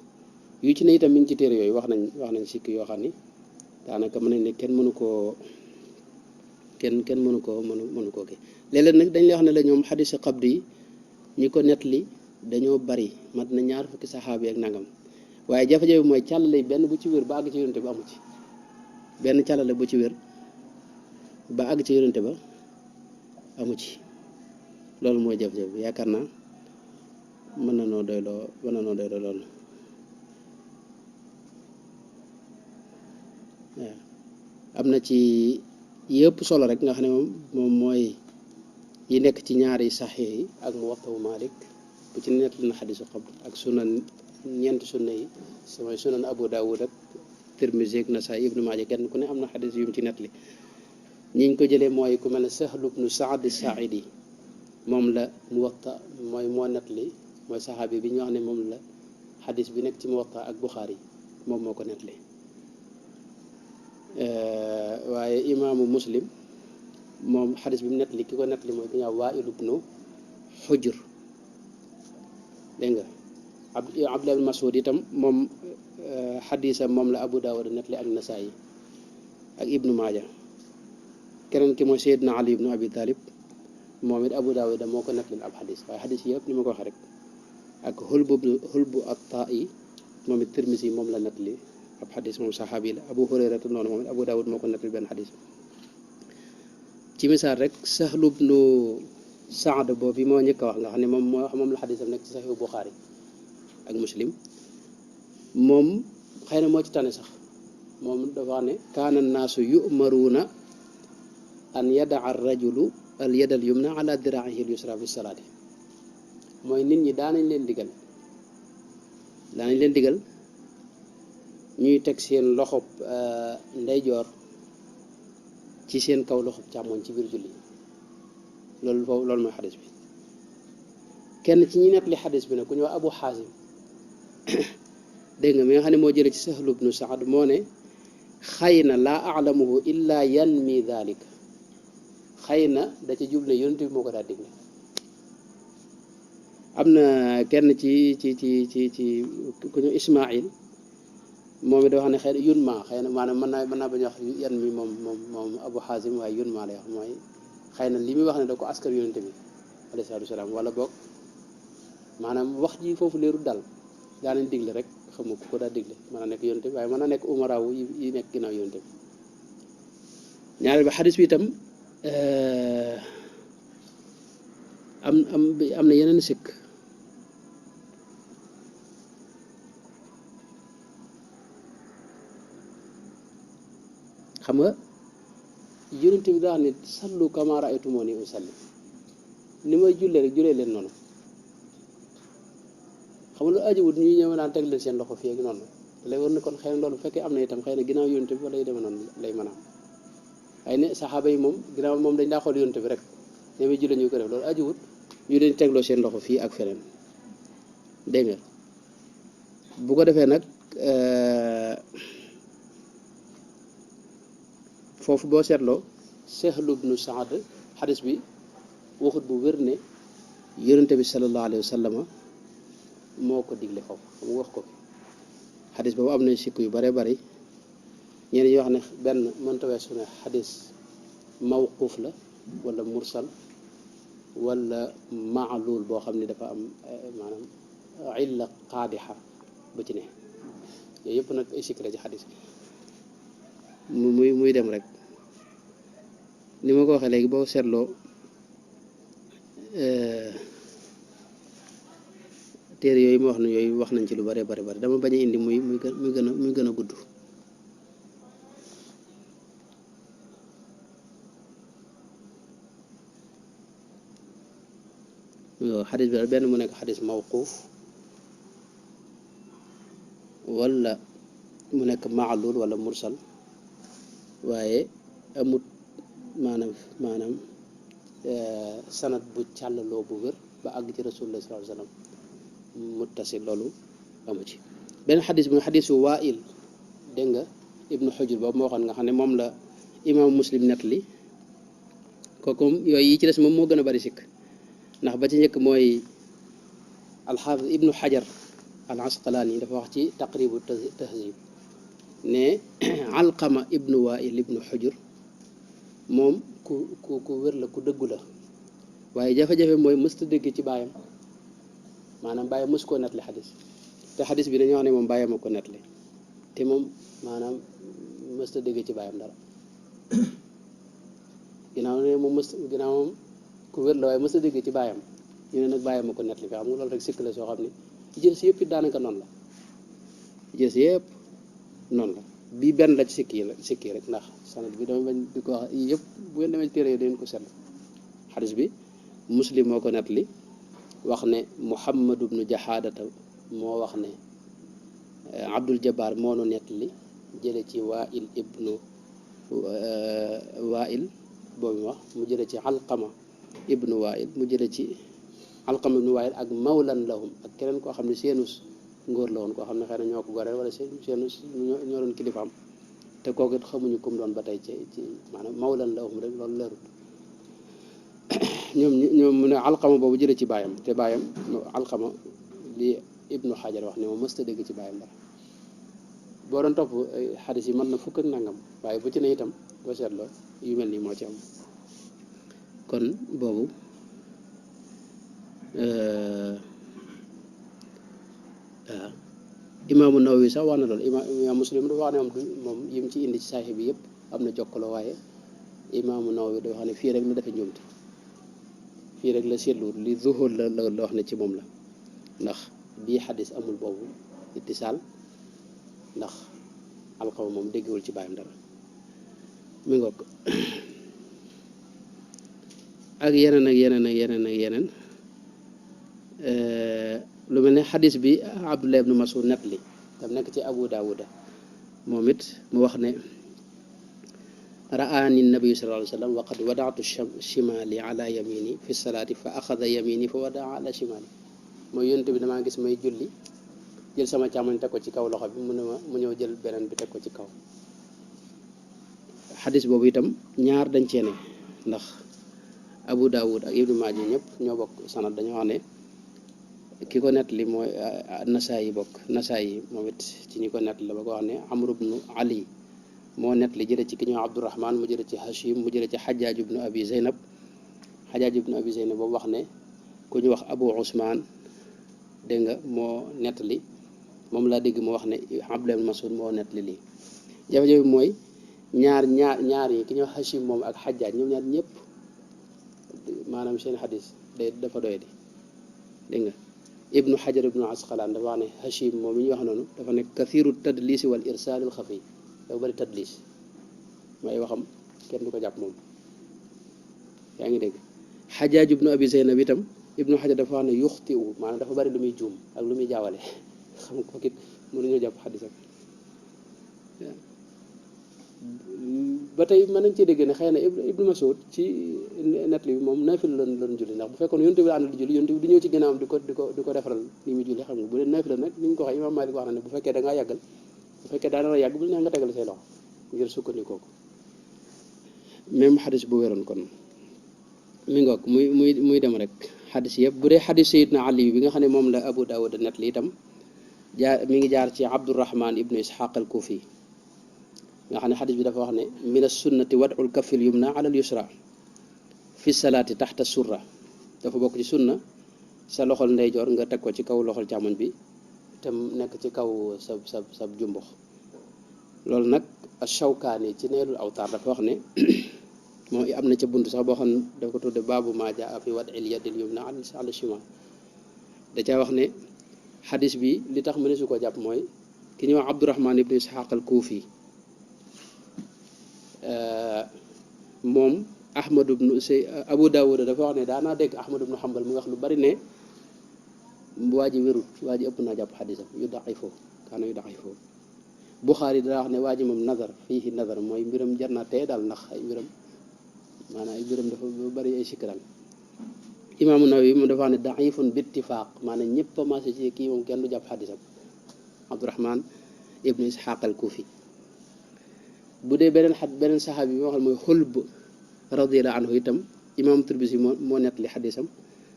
A: yu ci ne itam mi ngi ci téere yooyu wax nañ sikk yoo xam ni daanaka mën nañ ne kenn mënu koo kii léeg-léeg nag dañ lay wax ne la ñoom xadis xabdi yi ñi ko nettali dañoo bari mat na ñaar fukki saxaabi ak nangam waaye jafe-jafe mooy càllale benn bu ci wér ba àgg ci yonente ba amu ci benn càllale bu ci wér ba àgg ci yonente ba amu ci loolu mooy jafe-jafe bi yaakaar naa mën na noo doyloo loolu waaw am na ci yëpp solo rek nga xam ne moom mooy yi nekk ci ñaari saxiix yi ak Muwatta Maalik bu ci nett na xadisu xabr ak sunan ñeenti sunna yi samay sunan Abu Daawud ak Tirmisi ak Nasaa'i Ibnu Maaja kenn ku ne am na xadis yu mu ci nett li ñiñ ko jëlee mooy ku mel ne Sahlu bnu Saad Saaidi moom la Muwatta moo nett li mooy saxaabi bi ñu wax ne moom la xadis bi nekk ci Muwatta ak Buxaari moom moo ko nett li waaye imaamu Muslim moom xadis bi mu nett li ki ko nett li mooy ku ñuy wax Waa'il ibnu Xujr dégg nga Abdullah ibn Mas'ud itam moom xadisam moom la Abu Daawud nett li ak Nasaa'i ak Ibnu Maaja keneen ki mooy Seydina Ali ibnu Abi Talib moom it Abu Daawud moo ko nett li ab xadis waaye xadis yëpp ni ma ko waxee rek ak Hulbu at-Taa'i moom it Tirmisi moom la nett li ab xadis moom saxaabi la Abu Hurayrata noonu moom it Abu Daawud moo ko nett li benn xadis ci misaal rek Sahlu bnu Saad boobu moo njëkk a wax nga xam ne moom la xadisam nekk ci Saxiixu Buxaari ak Muslim moom xëy na moo ci tane sax moom dafa wax ne kaana naasu yu'maruuna an yadaa ar-rajulu al yada al yumna ala diraa'ihi al yusra fi salaati mooy nit ñi daanañ leen digal ñuy teg seen loxob ndeyjoor ci seen kaw loxob càmmoñ ci biir julli loolu mooy xadis bi kenn ci ñi nettali xadis bi nag ku ñëw Abu Xaasim dégg nga mi nga xam ne moo jële ci Sahlu bnu Saad moo ne xëy na laa alamuhu illa yanmi daalika xëy na da ci jublu yonent bi moo ko daa digle am na kenn ci ku ñu Ismaïl moom it da wax ne xëy na yun ma xëy na maanaam mën naa bañ wax yan mi moom Abu Xaasim waaye yun ma lay wax mooy xëy na li muy wax ne da ko askar yonent bi alayhi salaatu wasalaam wala boog maanaam wax ji foofu leeru dal daa nañ digle rek xamu ko daa digle mën na nekk yonent bi waaye mën na nekk umaraawu yi nekk ginnaaw yonent bi ñaareel ba xadis bi itam am na yeneen sikk xam nga yonent bi daa xam ne sallu kamaa ra'aytumuunii usalli ni may jullee rek jullee leen noonu xam nga lu ajiwut ñuy ñëw naan teg leen seen loxo fii ak noonu lay war na kon xëy na loolu bu fekkee am na itam xëy na ginnaaw yonent bi wala yu demee noonu lay mën a am waaye ne saxaaba yi moom ginnaaw moom dañ daa xool yonent bi rek ne may jullee ñu ko def loolu ajiwut ñu leen tegloo seen loxo fii ak feneen dégg nga bu ko defee nag foofu boo seetloo Sahlu bnu Saad xadis bi waxut bu wér ne yonente bi sallallahu alayhi wa sallam moo ko digle foofu mu wax ko fi xadis boobu am na sikk yu bare bari ñenn ñi wax ne benn mënta weesu ne xadis mawquuf la wala mursal wala maalul boo xam ne dafa am maanaam illa qaadixa bu ci ne yooyu yëpp nag ay sikk la ci xadis muy dem rek ni ma ko waxee léegi boo seetloo téere yooyu ma wax ne yooyu wax nañ ci lu bare bari dama bañ a indi muy gën a gudd xadis bi benn mu nekk xadis mawquuf wala mu nekk maalul wala mursal waaye amut maanaam sanad bu càllaloo bu wér ba àgg ci rasulullah sallallahu alayhi wa sallam muttasil loolu amu ci benn xadis bi nga xadisu Waa'il dégg nga ibnu Xujr boobu moo waxoon nga xam ne moom la imam Muslim net li kooku yooyu yi ci des moom moo gën a bari sikk ndax ba ci njëkk mooy alxaafis ibnu Xajar al Asqalaani dafa wax ci taqribu tahzib ne Alqama ibnu Waa'il ibnu Xujr moom ku wér la ku dëggu la waaye jafe-jafe mooy mësta dégg ci baayam maanaam bàyyi mës koo nettali xadis te xadis bi dañoo wax ne moom bàyyi ma ko nettali te moom maanaam mësta dégg ci bàyyam dara ginnaaw ne moom ginnaaw moom ku wér la waaye mësta dégg ci bàyyam ñu ne nag bàyyi ma ko nettali fi xam nga loolu rek sikk la soo xam ne jël si yëpp it daanaka noonu la jël si yëpp noonu la bii benn la ci sikki rek ndax sanad bi dama bañ di ko wax yëpp bu ngeen demee téere yi dañ ko seetlu xadis bi muslim moo ko nettali wax ne muhammadu ibnu jahaadata moo wax ne abdul jabbar moo nu nettali jële ci wail ibnu wail boobu wax mu jële ci alqama ibnu wail mu jële ci alqama ibnu wail ak mawlan lahum ak keneen koo xam ne seenus ngóor la woon koo xam ne xëy na ñoo ko goreel wala seenus ñoo doon kilifaam te kooku it xamuñu kum doon ba tey ci maanaam mawlan lahum rek loolu leerul ñoom mu ne alqama boobu jële ci baayam te baayam alqama li ibnu xajar wax ne moom mësta dégg ci baayam dara boo doon topp xadis yi mën na fukk ak nangam waaye bu ci ne itam boo seetloo yu mel nii moo ci am kon boobu waaw imaamu Nawawi sax wax na loolu imaam Muslim dafa wax ne moom yim ci indi ci Sahih bi yëpp am na jokkaloo waaye imaamu Nawawi dafa wax ne fii rek la defe njuumte fii rek la seetluwut li zuhur la wax ne ci moom la ndax bii xadis amul boobu ittisaal ndax alxaw moom déggewul ci bàyyam dara mi ngoog ak yeneen ak yeneen ak yeneen ak yeneen lu mel ne xadis bi Abdullah ibnu Mas'ud nett li tam nekk ci Abu Daawuda moom it mu wax ne ra'aani nabiyu sallallahu alayhi wa sallam wa qad wadaatu shimali ala yamini fi salaati fa axada yamini fa wadaa ala shimali mooy yonent bi damaa gis may julli jël sama càmmoñ teg ko ci kaw loxo bi mu ne ma mu ñëw jël beneen bi teg ko ci kaw xadis boobu itam ñaar dañ cee ne ndax Abu Daawud ak Ibnu Maaja ñëpp ñoo bokk sanad dañoo wax ne ki ko nettali mooy Nasaayi Nasaayi moom it ci ñi ko nettali la ba ko wax ne Amr ibnu Ali moo nettali jële ci ki ñëw Abdurahman mu jële ci Hashim mu jële ci Xajaaj ibnu Abi Zeynab boobu wax ne ku ñu wax Abu Usmaan dégg nga moo nettali moom laa dégg mu wax ne Abdullah ibn Mas'ud moo nettali lii jafe-jafe bi mooy ñaar yi ki ñuy wax Hashim moom ak Xajaaj ñoom ñaar ñëpp maanaam seen xadis dafa doy di dégg nga ibnu Hajar ibnu Asqalaan dafa wax ne Hashim moom mi ñuy wax noonu dafa nekk kathiru tadlisi wal irsaalil xafi dafa bëri tadlis may waxam kenn du ko jàpp moom yaa ngi dégg Xajaaj ibnu Abi Zeynab itam ibnu Hajar dafa wax ne yuxti u maanaam dafa bëri lu muy juum ak lu muy jaawale xam nga kooku it mënuñoo jàpp xadisam ba tey mën nañ cee dégg ne xëy na Ibnu Mas'ud ci nettali bi moom naafila loon julli ndax bu fekkoon yonent bi la àndal di julli yonent bi du ñëw ci ginnaawam di ko defaral li muy julli xam nga bu dee naafila nag ni ñu ko waxee Imaam Maalik wax na ne bu fekkee da ngaa yàggal bu fekkee daa dara yàgg bu neex nga tegal say loxo ngir sukkandikoo ko même xadis bu wéroon kon mi ngoog muy dem rek xadis yëpp bu dee xadis Sayyidna Ali bi nga xam ne moom la Abu Dawud nettali itam mi ngi jaar ci Abdurrahman ibnu Ishaq al-Kufi nga xam ne xadis bi dafa wax ne min as-sunnati wad'ul kaffil yumna ala al-yusra fi salaati taxta surra dafa bokk ci sunna sa loxol ndeyjoor nga teg ko ci kaw loxol càmmoñ bi te nekk ci kaw sa jumbux loolu nag Shawkaani ci Naylul Awtaar dafa wax ne moom am na ca bunt sax boo xam ne dafa ko tudde baabu maa jaa fi wad'il yadil yumna ala shimal da caa wax ne xadis bi li tax mu ne su ko jàpp mooy ki ñuy wax Abdurrahman ibnu Ishaq al-Kufi moom Ahmad ibnu Abu Dawud dafa wax ne daanaa dégg Ahmad ibnu Hanbal mu wax lu bari ne waa ji wérut waa ji ëpp naa jàpp xadisam yu daxifoo kaana yu daxifoo Buxaari daa wax ne waa ji moom nazar fiihi nazar mooy mbiram jar na tey daal ndax ay mbiram maanaam ay mbiram dafa bari ay sikkiral Imaamu Nawawi moom dafa wax ne daxifun bi ittifaaq maanaam ñëpp a maase ci kii moom kenn du jàpp xadisam Abdurahman ibnu Ishaq al-Kufi bu dee beneen saxaabi bi ma waxal mooy Xulb radiyallahu anhu itam imaam Tirmisi moo nettali xadisam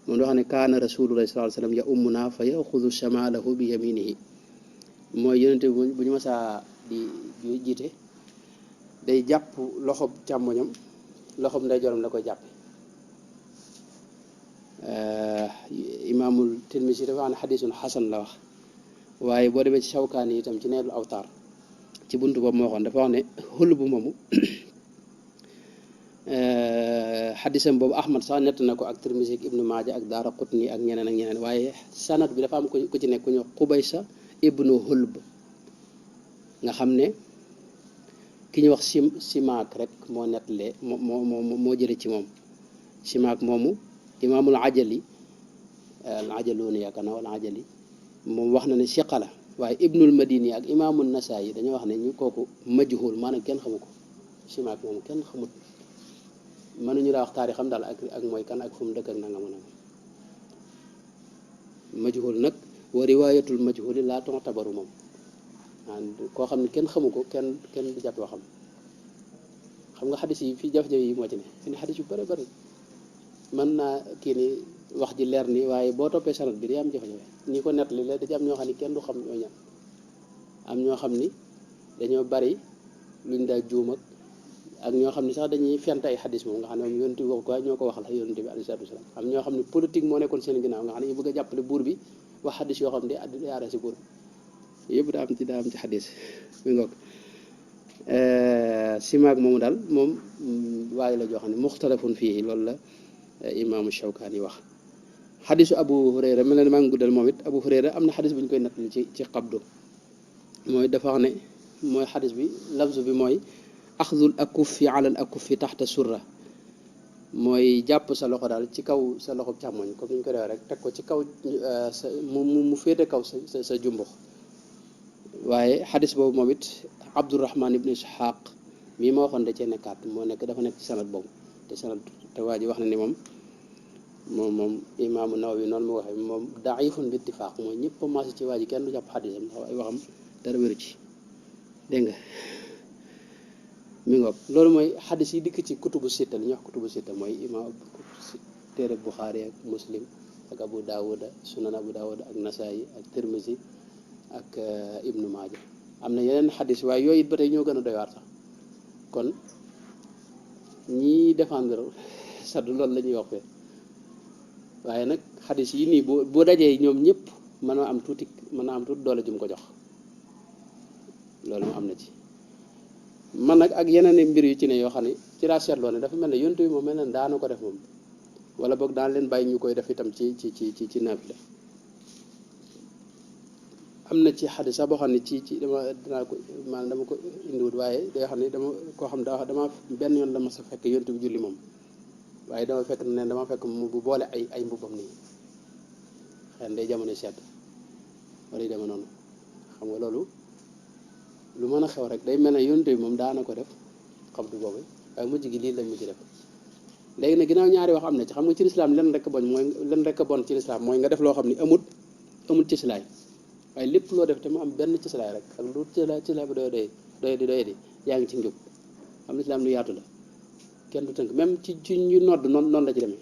A: moom doo xam ne kaana rasulullahi sallallahu alayhi wa sallam ya ummuna fa yaxudu shamalahu bi yaminihi mooy yonente bi bu ñu masaa di jiite day jàpp loxob càmmoñam loxob ndeyjooram la koy jàppe imaamul Tirmisi dafa wax ne xadisun xasan la wax waaye boo demee ci Shawkaani yi itam ci Naylul Awtaar ci buntu boobu moo waxoon dafa wax ne xulb moomu xadisam boobu Ahmad sax nett na ko ak Tirmisi ak Ibnu Maaja ak Daaraqutni ak ñeneen waaye sanad bi dafa am ku ci nekk ku ñu Qubaysa ibnu Hulb nga xam ne ki ñu wax Simaak rek moo nettalee moo jële ci moom Simaak moomu imaamul Ajali al Ajalooni yaakaar naa wala Ajali moom wax na ne siqa la waaye Ibnul Madini ak imaamul Nasaayi dañoo wax ne ñu kooku majhul maanaam kenn xamu ko Simaak moomu kenn xamut mënuñu laa wax taarixam daal ak mooy kan ak fu mu dëkk ak nangam majhul nag wa riwaayatul majhuli laa tu'tabaru moom koo xam ne kenn xamu ko kenn du jàpp waxam xam nga xadis yi fii jafe-jafe yi moo ci ne fi ne xadis yu bëri bëri mën naa kii ni wax ji leer ni waaye boo toppee sanad bi day am jafe-jafe ñi ko nettali la da ci am ñoo xam ne kenn du xam ñoo ñam am ñoo xam ni dañoo bari luñ daa juum ak ñoo xam ne sax dañuy fent ay xadis moom nga xam ne moom yonent bi wax ko ñoo ko waxal yonent bi alayhi salaatu wasalaam am ñoo xam ne politique moo nekkoon seen ginnaaw nga xam ne ñu bëgg a jàppale buur bi wax xadis yoo xam ne day aara si buur bi yëpp daa am ci xadis mi ngoog Simaak moomu daal moom waaye la joo xam ne muxtalafun fii loolu la imaamu Shawkaani wax xadisu Abu Hurayra mel na maa ngi guddal moom it Abu Hurayra am na xadis bu ñu koy nettali ci qabdu mooy dafa wax ne mooy xadis bi lafzu bi mooy axdul akuffi alal akuffi taxta surra mooy jàpp sa loxo daal ci kaw sa loxo càmmoñ comme ni ñu ko defee rek teg ko ci kaw sa mu féete kaw sa jumbux waaye xadis boobu moom it Abdurahman ibn Ishaq mii ma waxoon da cee nekkaat dafa nekk ci sanad boobu te waa ji wax na ni moom imaamu Nawawi noonu mu waxee moom daifun bi ittifaaq mooy ñëpp a maase ci waa ji kenn du jàpp xadisam ndax ay waxam dara wéru ci dégg nga mi ngoog loolu mooy xadis yi dikk ci kutubu sitta li ñuy wax kutubu sitta mooy imaam téere Buxaari ak Muslim ak Abu Daawuda sunan Abu Daawuda ak Nasaayi ak Tirmisi ak Ibnu Maaja am na yeneen xadis waaye yooyu it ba tey ñoo gën a doy waar sax kon ñii défendre saddu loolu la ñuy wax fee waaye nag xadis yi nii boo dajee ñoom ñëpp mën na am tuuti doole jum ko jox loolu mu am na ci man nag ak yeneen mbir yu ci ne yoo xam ne ci laa seetloo ne dafa mel ne yonent bi moom mel ne daana ko def moom wala boog daan leen bàyyi ñu koy def itam ci naafila am na ci xadis sax boo xam ne dama ko indiwut waaye day xam ne koo xam dama benn yoon la ma sa fekk yonent bi julli moom waaye dama fekk ne dama fekk mu bu boole ay mbubbam nii xëy na day jamono sedd wala yu deme noonu xam nga loolu lu mën a xew rek day mel ne yonent bi moom daana ko def xabdu boobu waaye mujj gi lii lañ mujj def léegi nag ginnaaw ñaari wax am na ci xam nga ci lislaam len rek a bon ci lislaam mooy nga def loo xam ni amul ci silaay waaye lépp loo def te mu am benn ci silaay rek ak lu cislaay ba doy di yaa ngi ci njub xam lislaam lu yaatu la kenn du tënk même ci ñu nodd noonu la ci demee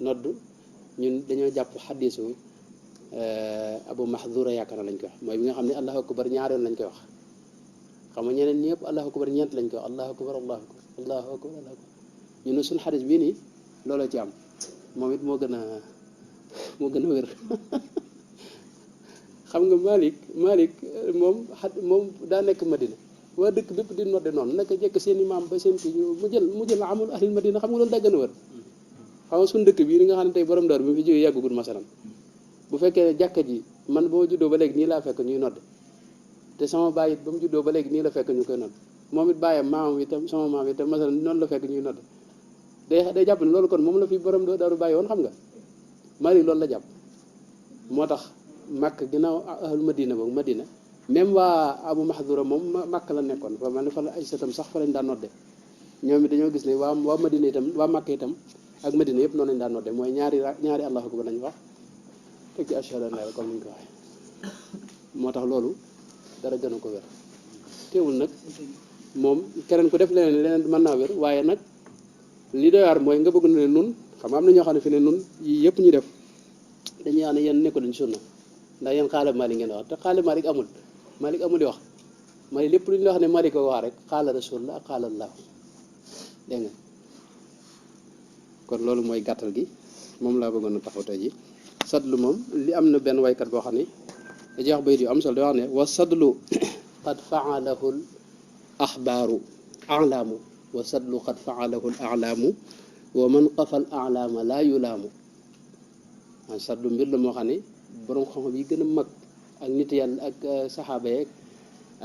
A: nodd ñun dañoo jàpp xadiisu Abu Mahdura yaakaar na lañ koy wax mooy bi nga xam ne allahu akbar ñaari yoon lañ koy wax xam nga ñeneen ñëpp allahu akbar ñeent lañ koy wax allahu akbar allahu akbar ñu ne suñu xadis bii nii looloo ci am moom it moo gën a wér xam nga Malik moom daa nekk Madina waa dëkk bépp di nodde noonu naka jekk seen imaam ba seen kii mu jël amul ahlil Madina xam nga loolu daa gën a wér xam nga suñu dëkk bii ni nga xam ne tey borom door bi mu fi jógee yàggugul masalan bu fekkee jàkka ji man ba ma juddoo ba léegi nii laa fekk ñuy nodd te sama baay it ba mu juddoo ba léegi nii la fekk ñu koy nodd moom it bàyyam maamam itam sama maam itam masalan noonu la fekk ñuy nodd day jàpp ne loolu kon moom la fi borom daaru bàyyi woon xam nga Malik loolu la jàpp moo tax Makka ginnaaw ahlu Madina boog Madina même waa Abu Mahdura moom Makka la nekkoon fa man ne fa la ay satam sax fa lañ daan nodde ñoom it dañoo gis ne waa Madina itam waa Makka itam ak Madina yëpp noonu lañ daan nodde mooy ñaari allahu akbar lañ wax teg ci ashhadu an la ilaha comme ni ñu ko waxee moo tax loolu dara gën a ko wér teewul nag moom keneen ku def leneen mën naa wér waaye nag li doy waar mooy nga bëgg na ne nun xam nga am na ñoo xam ne fi ne nun yii yëpp ñu def dañuy wax ne yéen nekko dañ sunna ndax yéen xaala Malik ngeen wax te xaala Malik amul di wax Malik lépp lu ñu wax ne Malik ko wax rek xaala rasulullah ak xaala Allah dégg nga kon loolu mooy gàttal gi moom laa bëggoon a taxaw tey ji sadlu moom li am na benn waykat boo xam ne da ci wax bayit yu am solo da wax ne wa sadlu qad faalahu l axbaaru alaamu wa sadlu qad faalahu l alaamu wa man qafal alaama laa yulaamu an sadlu mbir la moo xam ne borom xam-xam yi gën a mag ak nit yàlla ak saxaaba yeeg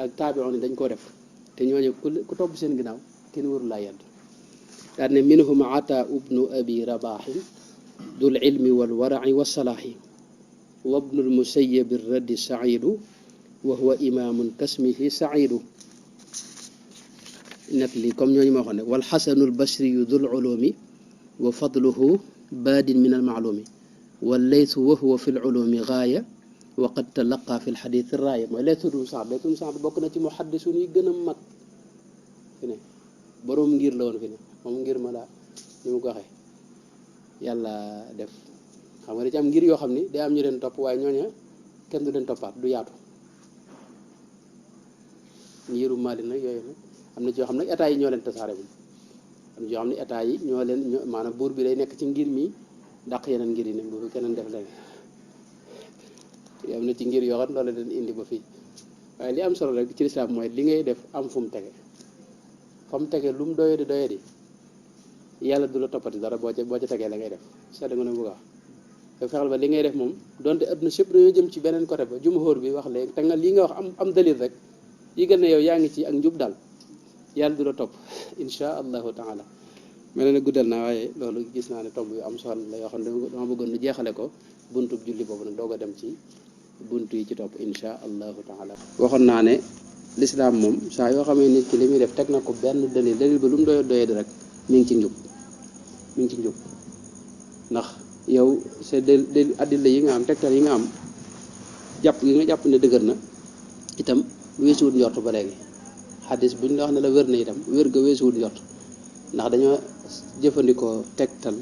A: ak taabiroon yi dañ koo def te ñooñu ku topp seen ginnaaw kenn waru laa yedd daal ne minhum ata ibnu abi rabaxin dul ilmi wal waraci wasalaaxi wa ibnul musayyib raddi saidu wa huwa imaamun kasmihi saidu net li comme ñooñu ma waxoon ne wal xasanul basriyu dul ulumi wa fadluhu baadin min al maalumi wal laysu wa huwa fi l ulumi gaaya wa qad talaqa fi l xadis raaya mooy laysu dum saad bokk na ci muhaddisun yi gën a mag fi ne boroom ngir la woon fi ne moom ngir ma daa ni mu ko waxee yàlla def xam nga da ci am ngir yoo xam ni day am ñu leen topp waaye ñooña kenn du leen toppaat du yaatu ngiru Maalik nag yooyu nag am na ci yoo xam ne état yi ñoo leen tasaare bi am na ci yoo xam ne état yi ñoo leen maanaam buur bi day nekk ci ngir mi dàq yeneen ngir yi ne bu keneen def leen am na ci ngir yoo xam loolu leen indi ba fii waaye li am solo rek ci lislaam mooy li ngay def am fu mu tege fa mu tege lu mu doyadi yàlla du la toppati dara boo ca tegee la ngay def seetlu nga ne bu baax te fexeel ba li ngay def moom donte adduna sépp dañoo jëm ci beneen côté ba jumhur bi wax léegi te nga lii nga wax am dalil rek yi gën ne yow yaa ngi ci ak njub daal yàlla du la topp insha allahu taala mel na guddal naa waaye loolu gis naa ne tomb yu am solo la yoo xam ne dama bëggoon nu jeexale ko buntub julli boobu nag doog a dem ci buntu yi ci topp insha allahu taala waxoon naa ne lislaam moom saa yoo xamee nit ki li muy def teg na ko benn dalil ba lu mu doyadi rek mi ngi ci njub ndax yow c'est del addila yi nga am tegtal yi nga am jàpp gi nga jàpp ne dëgër na itam weesuwut njort ba léegi xadis bu ñu la wax ne la wér na itam wér ga weesuwut njort ndax dañoo jëfandikoo tegtal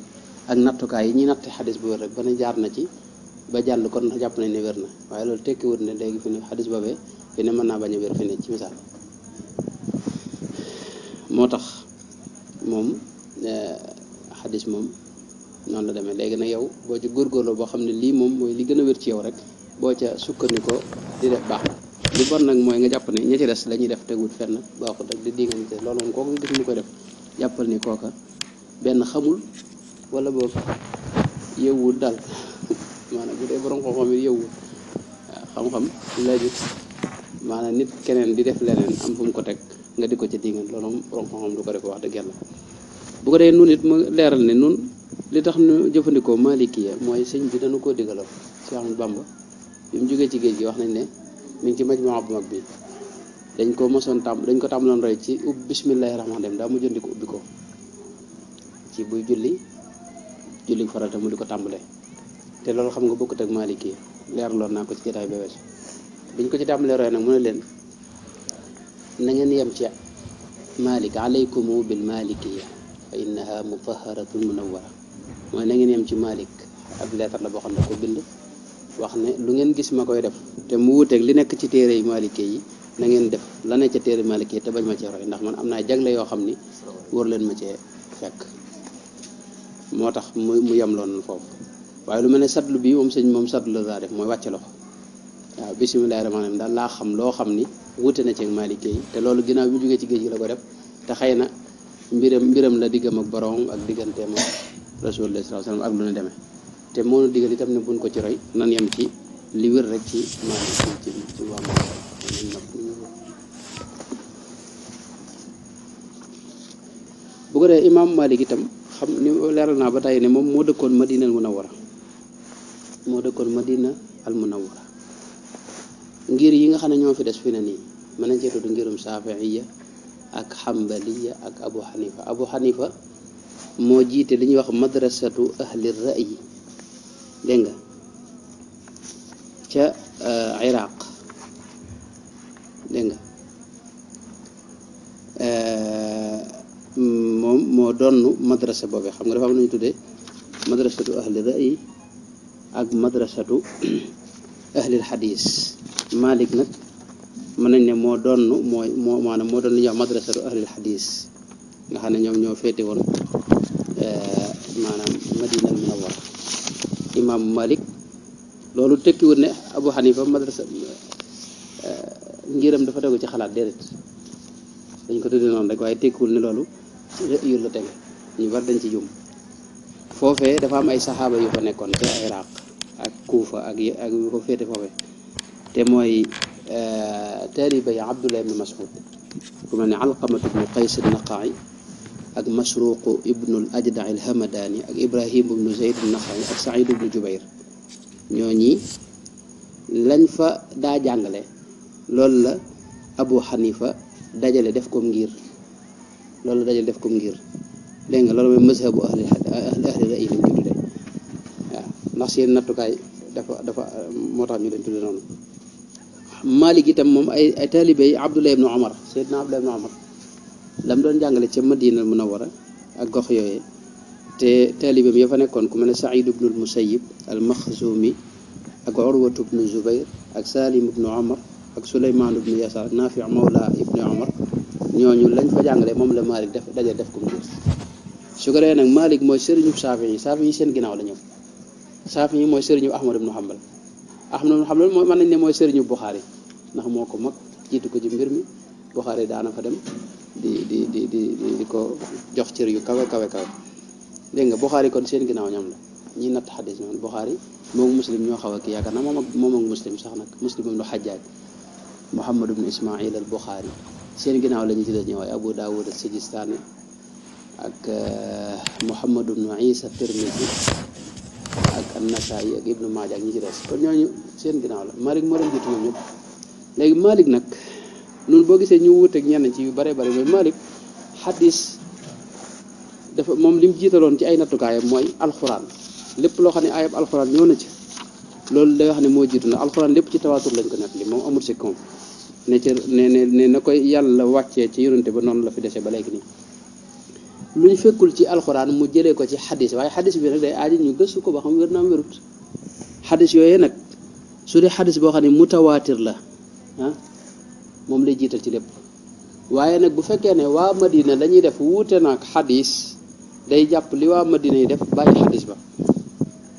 A: ak nattukaay yi ñuy natte xadis bu wér rek ba ne jaar na ci ba jàll kon jàpp nañ ne wér na waaye loolu tekkiwut ne léegi fi ne xadis boobee fi ne mën naa bañ a wér fi ne ci misaal moo tax moom xadis moom noonu la demee léegi nag yow boo ci góorgóorloo boo xam ne lii moom mooy li gën a wér ci yow rek boo ca sukkandikoo di def baax na li bon nag mooy nga jàpp ne ña ci des la ñuy def teguwut fenn baaxut rek di dinga ni te loolu moom kooku nga gis mu koy def jàppal ni kooka benn xamul wala boog yëwwul daal maanaam bu dee borom xam-xam yi yëwwul waaw xam-xam léegi maanaam nit keneen di def leneen am fu mu ko teg nga di ko ci dinga loolu moom borom xam-xam du ko def wax dëgg yàlla bu ko dee nun it ma leeral ne nun li tax ñu jëfandikoo malikiya mooy sëñ bi dañu koo digaloon Cheikh Ahmadou Bamba bi mu jógee ci géej gi wax nañ ne mi ngi ci majmaa bu mag bi dañ ko mosoon dañ ko tàmbaloon roy ci bismillahi rahmaani rahim daa mu jëndi ko ubbi ko ci buy julli farata mu di ko tàmbale te loolu xam nga bokkut ak malikiya leeraloon naa ko ci jotaay ba weesu biñ ko ci tàmbalee roy nag mu ne leen na ngeen yem ci malik alaykumu bil malikiya fa innaha mutahharatun munawwara mooy na ngeen yem ci malik ab leetar la boo xam ne ko bind wax ne lu ngeen gis ma koy def te mu wuteeg li nekk ci téere yi malike yi na ngeen def la ne ca téere malike yi te bañ ma cee roy ndax man am naa jagle yoo xam ni war leen ma cee fekk moo tax mu yem loon foofu waaye lu mel ne sadlu bi moom sëñ moom sadlu la daa def mooy wàcce loxo waaw bisimilahi rahmaani rahiim daal laa xam loo xam ni wute na ci malike yi te loolu ginnaaw bi mu jógee ci géej gi la ko def te xëy na mbiram la diggam ak borom ak digganteem ak rasulullah sallallahu alayhi wasallam ak lu ne demee te moo nu digal itam ne buñ ko ci roy nan yem ci li wér rek ci maanaam ci wàllu bu ko dee imaam Malik itam xam ni leeral naa ba tey ne moom moo dëkkoon Madina al Munawwara ngir yi nga xam ne ñoo fi des fi ne nii mën nañ cee tudd ngirum Saafi'iyya ak Hanbaliya ak Abu Hanifa moo jiite li ñuy wax madrasatu ahli ra'yi dégg nga ca Iraq dégg nga moom moo doon madrasa boobee xam nga dafa am lu ñu tuddee madrasatu ahli ra'yi ak madrasatu ahli hadis Malik nag mën nañ ne moo doon maanaam moo doon li ñuy wax madrasatu ahli hadis nga xam ne ñoom ñoo féete woon maanaam Madina al Munawwara imam Malik loolu tekkiwul ne Abu Hanifa madrasa ngiram dafa tegu ci xalaat déedéet dañ ko tuddee noonu rek waaye tekkiwul ne loolu rëyul la tege ñu bari dañ ci jum foofee dafa am ay saxaaba yu fa nekkoon ca Iraq ak Kuufa ak yu ko féete foofee te mooy taaliba yi Abdullah ibn Mas'ud ku mel ne Alqamatu ibnu Qays an-Naqa'i ak Masruq ibnu al-Ajda' al-Hamadani ak Ibrahim ibnu Zayd an-Naxa'i ak Sa'id ibnu Jubayr ñooñi lañ fa daa jàngale loolu la Abu Hanifa dajale def ko ngir loolu la dajale def ko ngir dégg nga loolu mooy mazhabu ahli ra'yi lañ ko tuddee waaw ndax seen nattukaay dafa moo tax ñu leen tudde noonu. Malik itam moom ay taalibe yi Abdullah ibnu Umar Seydina Abdullah ibnu Umar lam doon jàngale ca Madina Munawwara ak gox yooyee te taalibeem ya fa nekkoon ku mel ne Sa'id ibnu al-Musayyib al-Makhzumi ak Urwatu ibnu Zubayr ak Salim ibnu Umar ak Sulaymaan ibnu Yasaar ak Naafi' mawla ibnu Umar ñooñu lañ fa jàngale moom la Malik def ko ngir su ko defee nag Malik mooy sëriñu Saafi'i yi seen ginnaaw la ñëw Saafi'i mooy sëriñu Ahmad ibnu Hanbal mooy mën nañ ne mooy sëriñu Buxaari ndax moo ko mag jiitu ko ci mbir mi Buxaari daana fa dem di ko jox cër yu kawe dégg nga Buxaari kon seen ginnaaw ñoom la ñi natt xadis ñoom Buxaari moom Muslim ñoo xaw a kii yaakaar naa moom ak Muslim sax nag Muslim ibnu Xajjaaj Muhammad ibnu Ismail al Buxaari seen ginnaaw la ñu ci des ñëwaay Abu Daawud as-Sijistaani ak Muhammad ibnu Isa Tirmisi ak an-Nasaa'i ak Ibnu Maaja ak ñi ci des kon ñooñu seen ginnaaw la Malik moo leen jiitu ñoom ñëpp léegi Malik nag noonu boo gisee ñu wuteeg ñenn ci yu bare bare mooy Malik xadis dafa moom li mu jiitaloon ci ay nattukaayam mooy alxuraan lépp loo xam ne ayab alxuraan ñëw na ci loolu day wax ne moo jiitu na alxuraan lépp ci tawaatur lañ ko nettali moom amul si koom ne na koy yàlla wàccee ci yonente ba noonu la fi dese ba léegi nii lu ñu fekkul ci alxuraan mu jëlee ko ci xadis waaye xadis bi nag day aaji ñu gëstu ko ba xam wér naam wérut xadis yooyu nag su dee xadis boo xam ne mutawaatir la moom lay jiital ci lépp waaye nag bu fekkee ne waa Madina dañuy def wuute nag xadis day jàpp li waa Madina yi def bàyyi xadis ba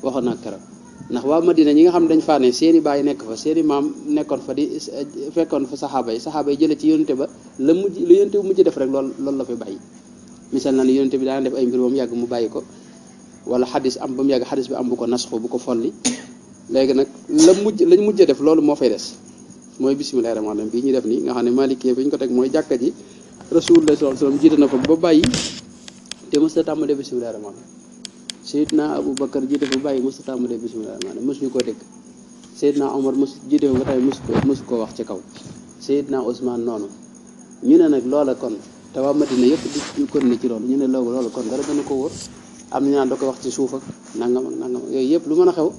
A: waxoon naa keroog ndax waa Madina ñi nga xam dañ faa ne seeni baay nekk fa seeni maam nekkoon fa di fekkoon fa saxaaba yi jële ci yonente ba la yonente bu mujj def rek loolu la fi bàyyi misal na ni yonente bi daan def ay mbir ba mu yàgg mu bàyyi ko wala xadis am ba mu yàgg xadis bi am bu ko nasxu bu ko folli léegi nag lañ mujj def loolu moo fay des mooy bismillahi rahmaani rahiim bii ñu def nii nga xam ne Maalikee fi ñu ko teg mooy jàkka ji Rasulullah sallallahu alayhi wasallam jiite na fa ba bàyyi te mos a tàmbalee bismillahi rahmaani rahiim Seydina Abu Bakar jiite fa bàyyi mos a tàmbalee bismillahi rahmaani rahiim mosuñu koo dégg Seydina Omar mos jiite fa ba tey mosu koo wax ci kaw Seydina Ousmane noonu ñu ne nag loola kon te waa Madina yëpp di kon ne ci loolu ñu ne loolu kon dara gën a ko wóor am na ñaan da ko wax ci suuf ak nangam yooyu yëpp lu mën a xew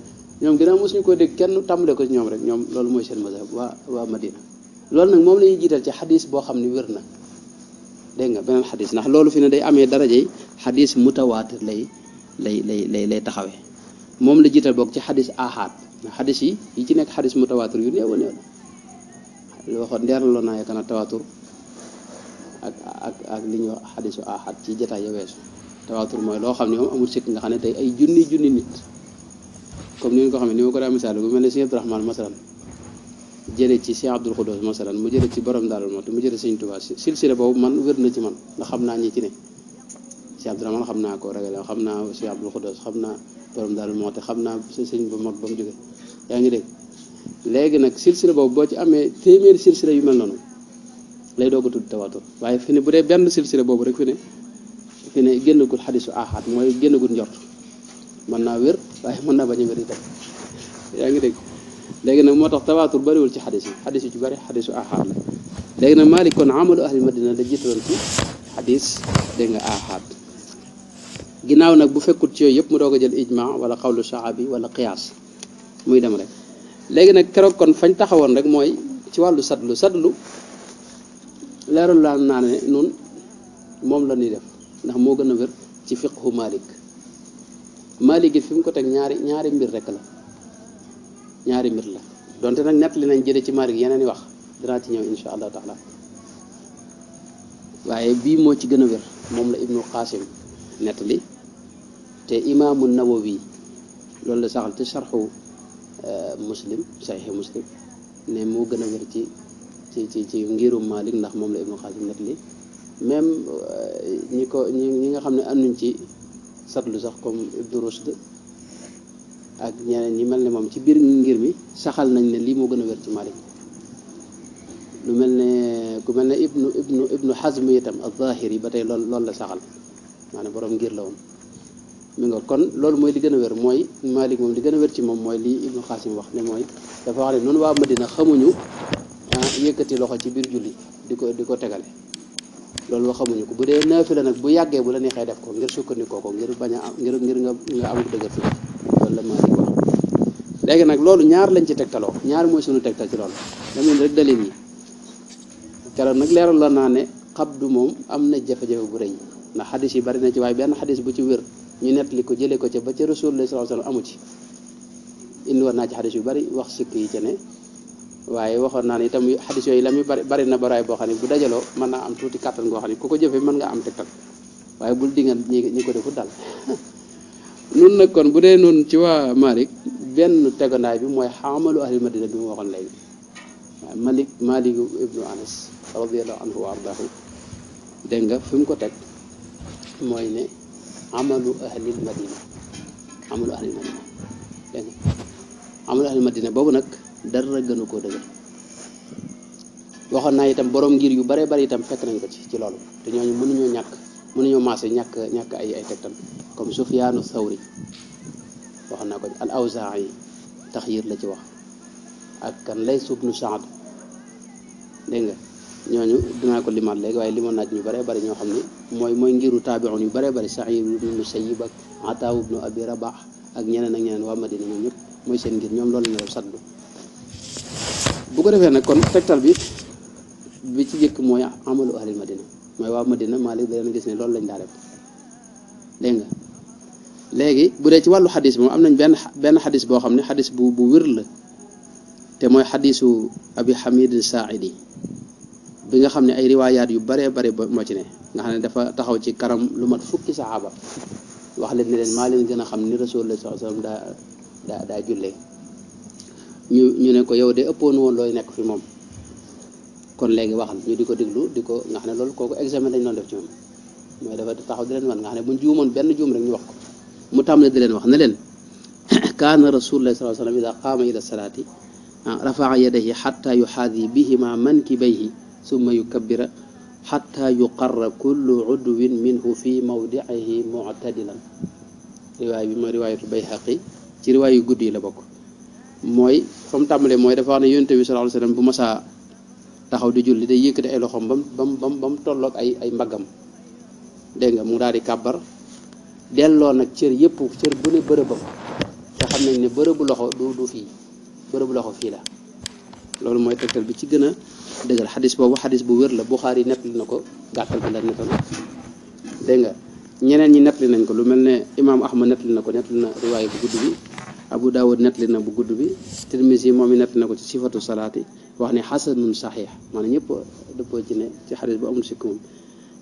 A: ñoom ginnaaw mosuñu ko dégg kenn tàmbale ko ci ñoom rek ñoom loolu mooy seen mazhab waa Madina loolu nag moom la ñuy jiital ci xadis boo xam ne wér na dégg nga beneen xadis ndax loolu fi ne day amee darajey xadis mutawaatir lay taxawee moom la jiital boog ci xadis ahad ndax xadis yi ci nekk xadis mutawaatir yu néew a néew la waxoon ndeeraloo naa yaakaar na tawaatur ak li ñuy wax xadisu ahad ci jotaay ya weesu tawaatur mooy loo xam ne moom amul sikk nga xam ne tey ay junni nit comme ni nga ko xam ne ni ma ko daa misaal bu mel ne Sëñ Abdourahmane masalan jële ci Cheikh Abdoul Khoudous masalan mu jële ci borom Daarul Muxti mu jële Sëñ Tuubaa silsila boobu man wér na ci man ndax xam naa ñi ci ne Cheikh Abdourahmane xam naa ko ragal xam naa Cheikh Abdoul Khoudous xam naa borom Daarul Muxti xam naa sëñ bu mag ba mu jóge yaa ngi dégg léegi nag silsila boobu boo ci amee téeméeri silsila yu mel noonu lay doog a tudd tawaatur waaye fi ne bu dee benn silsila boobu rek fi ne génnagul xadisu ahad mooy génnagul njort mën naa wér waaye mën naa bañ a wér itam yaa ngi dégg léegi nag moo tax tawaatur bariwul ci xadis yi ci bari xadisu ahad la léegi nag Maalik kon amalu ahli Madina la jiitaloon ci xadis dégg nga ahad ginnaaw nag bu fekkut ci yooyu yëpp mu doog a jël ijma wala xawlu sahabi wala qiyaas muy dem rek léegi nag keroog kon fañ taxawoon rek mooy ci wàllu sadlu leeral laa naa ne nun moom la ñuy def ndax moo gën a wér ci fiqhu Malik it fi mu ko teg ñaari mbir rek la ñaari mbir la donte nag nett li nañ jële ci Malik yeneen i wax dinaa ci ñëw insha allah taala waaye bii moo ci gën a wér moom la Ibnu Qasim nett li te imaamu Nawawi loolu la saxal te sarxu Muslim Sahih Muslim ne moo gën a wér ci ngirum Malik ndax moom la Ibnu Xaasim net li même ñi nga xam ne ànduñ ci satlu sax comme Ibnu Rushd ak ñeneen ñi mel ne moom ci biir ngir mi saxal nañ ne lii moo gën a wér ci Malik lu mel ne ku mel ne ibnu Hazm itam az-Zahiri ba tey loolu la saxal maanaam borom ngir la woon mi nga kon loolu mooy li gën a wér mooy Malik moom li gën a wér ci moom mooy lii Ibnu Xaasim wax ne mooy dafa wax ne noonu waa Madina xamuñu yëkkati loxo ci biir julli di ko tegale loolu wax xamuñu ko bu dee naafila nag bu yàggee bu la neexee def ko ngir sukkandikoo ko ngir bañ a am ngir nga am dëgër fi loolu la Malik wax léegi nag loolu ñaar lañ ci tegtaloo ñaar mooy suñu tegtal ci loolu dama rek dalil yi keroog nag leeral la naa ne xabdu moom am na jafe-jafe bu rëy ndax xadis yi bari na ci waaye benn xadis bu ci wér ñu nettali ko jëlee ko ca ba ca Rasulullah sallallahu alayhi wasallam amu ci indi war naa ci xadis yu bari wax sikk yi ca ne waaye waxoon naa ne itam xadis yooyu la muy bari na baraay boo xam ne bu dajaloo mën naa am tuuti kàttan goo xam ne ku ko jëfee mën nga am tegtal waaye bul dinga ñi ko defut dal nun nag kon bu dee noonu ci waa Malik benn tegandaay bi mooy xamalu ahli Madina bi mu waxoon léegi waaye Malik ibnu Anas radiyallahu anhu wa ardaahu dégg nga fi mu ko teg mooy ne amalu ahli Madina dégg nga amalu ahli Madina boobu nag dara gënu koo dëgër waxoon naa itam borom ngir yu bare bari itam fekk nañ ko ci loolu te ñooñu mënuñoo maase ñàkk ay tegtal comme Sufyaanu Thawri waxoon naa ko al Awzaa'i taxyir la ci wax ak kan Lays ibnu Sa'd dégg nga ñooñu dinaa ko limaat léegi waaye limoon naa ci ñu bare bari ñoo xam ne mooy ngiru taabi'un yu bare bari Sa'iid ibnu Musayyib ak Ataa ibnu Abi Rabah ak ñeneen waa Madina ñoom ñëpp mooy seen ngir ñoom loolu la ñu def saddu bu ko defee nag kon tegtal bi ci jëkk mooy amalu ahlil Madina mooy waa Madina Maalik da leen gis ne loolu lañ daa def dégg nga léegi bu dee ci wàllu xadis moom am nañ benn xadis boo xam ne xadis bu wér la te mooy xadisu Abi Hamid Saaidi bi nga xam ne ay riwaayaat yu baree bare moo ci ne nga xam ne dafa taxaw ci karam lu mat fukki saxaaba wax leen ne leen maa leen gën a xam ni Rasulullah sallallahu alayhi wasallam daa jullee ñu ne ko yow de ëppoon woon looy nekk fi moom kon léegi waxal ñu di ko déglu nga xam ne loolu kooku examen dañ doon def ci moom mooy dafa taxaw di leen wan nga xam ne buñ juumoon benn juum rek ñu wax ko mu tàmbale di leen wax ne leen kaana Rasulullah sallallahu alayhi wasallam ida qaama ila salaati rafaa yadayhi xatta yuxaadi bihima mankibayhi summa yukabbira xatta yuqarra kullu udwin minhu fi mawdi'ihi mu'tadilan riwaay bi mooy riwaayatu Bayhaqi ci riwaay yu guddi yi la bokk mooy fa mu tàmbalee mooy dafa wax ne yonent bi sallallahu alayhi wasallam bu masaa taxaw di julli day yëkkati ay loxoom ba mu tolloog ay mbaggam dégg nga mu daal di kàbbar delloo nag cër bu ne bërëbam te xam nañ ne bërëbu loxo du fii bërëbu loxo fii la loolu mooy tegtal bi ci gën a dëggal xadis boobu xadis bu wér la Buxaari nettali na ko gàttal bi la nettal dégg nga ñeneen ñi nettali nañ ko lu mel ne imaam Ahmad nettali na ko nettali na riwaaya bu gudd bi Abu Dawud nettali na bu gudd bi Tirmisi moom i nettali na ko ci sifatu salaati wax ne xasanun saxiix maanaam ñëpp dëppoo ci ne ci xadis bu amul sikk moom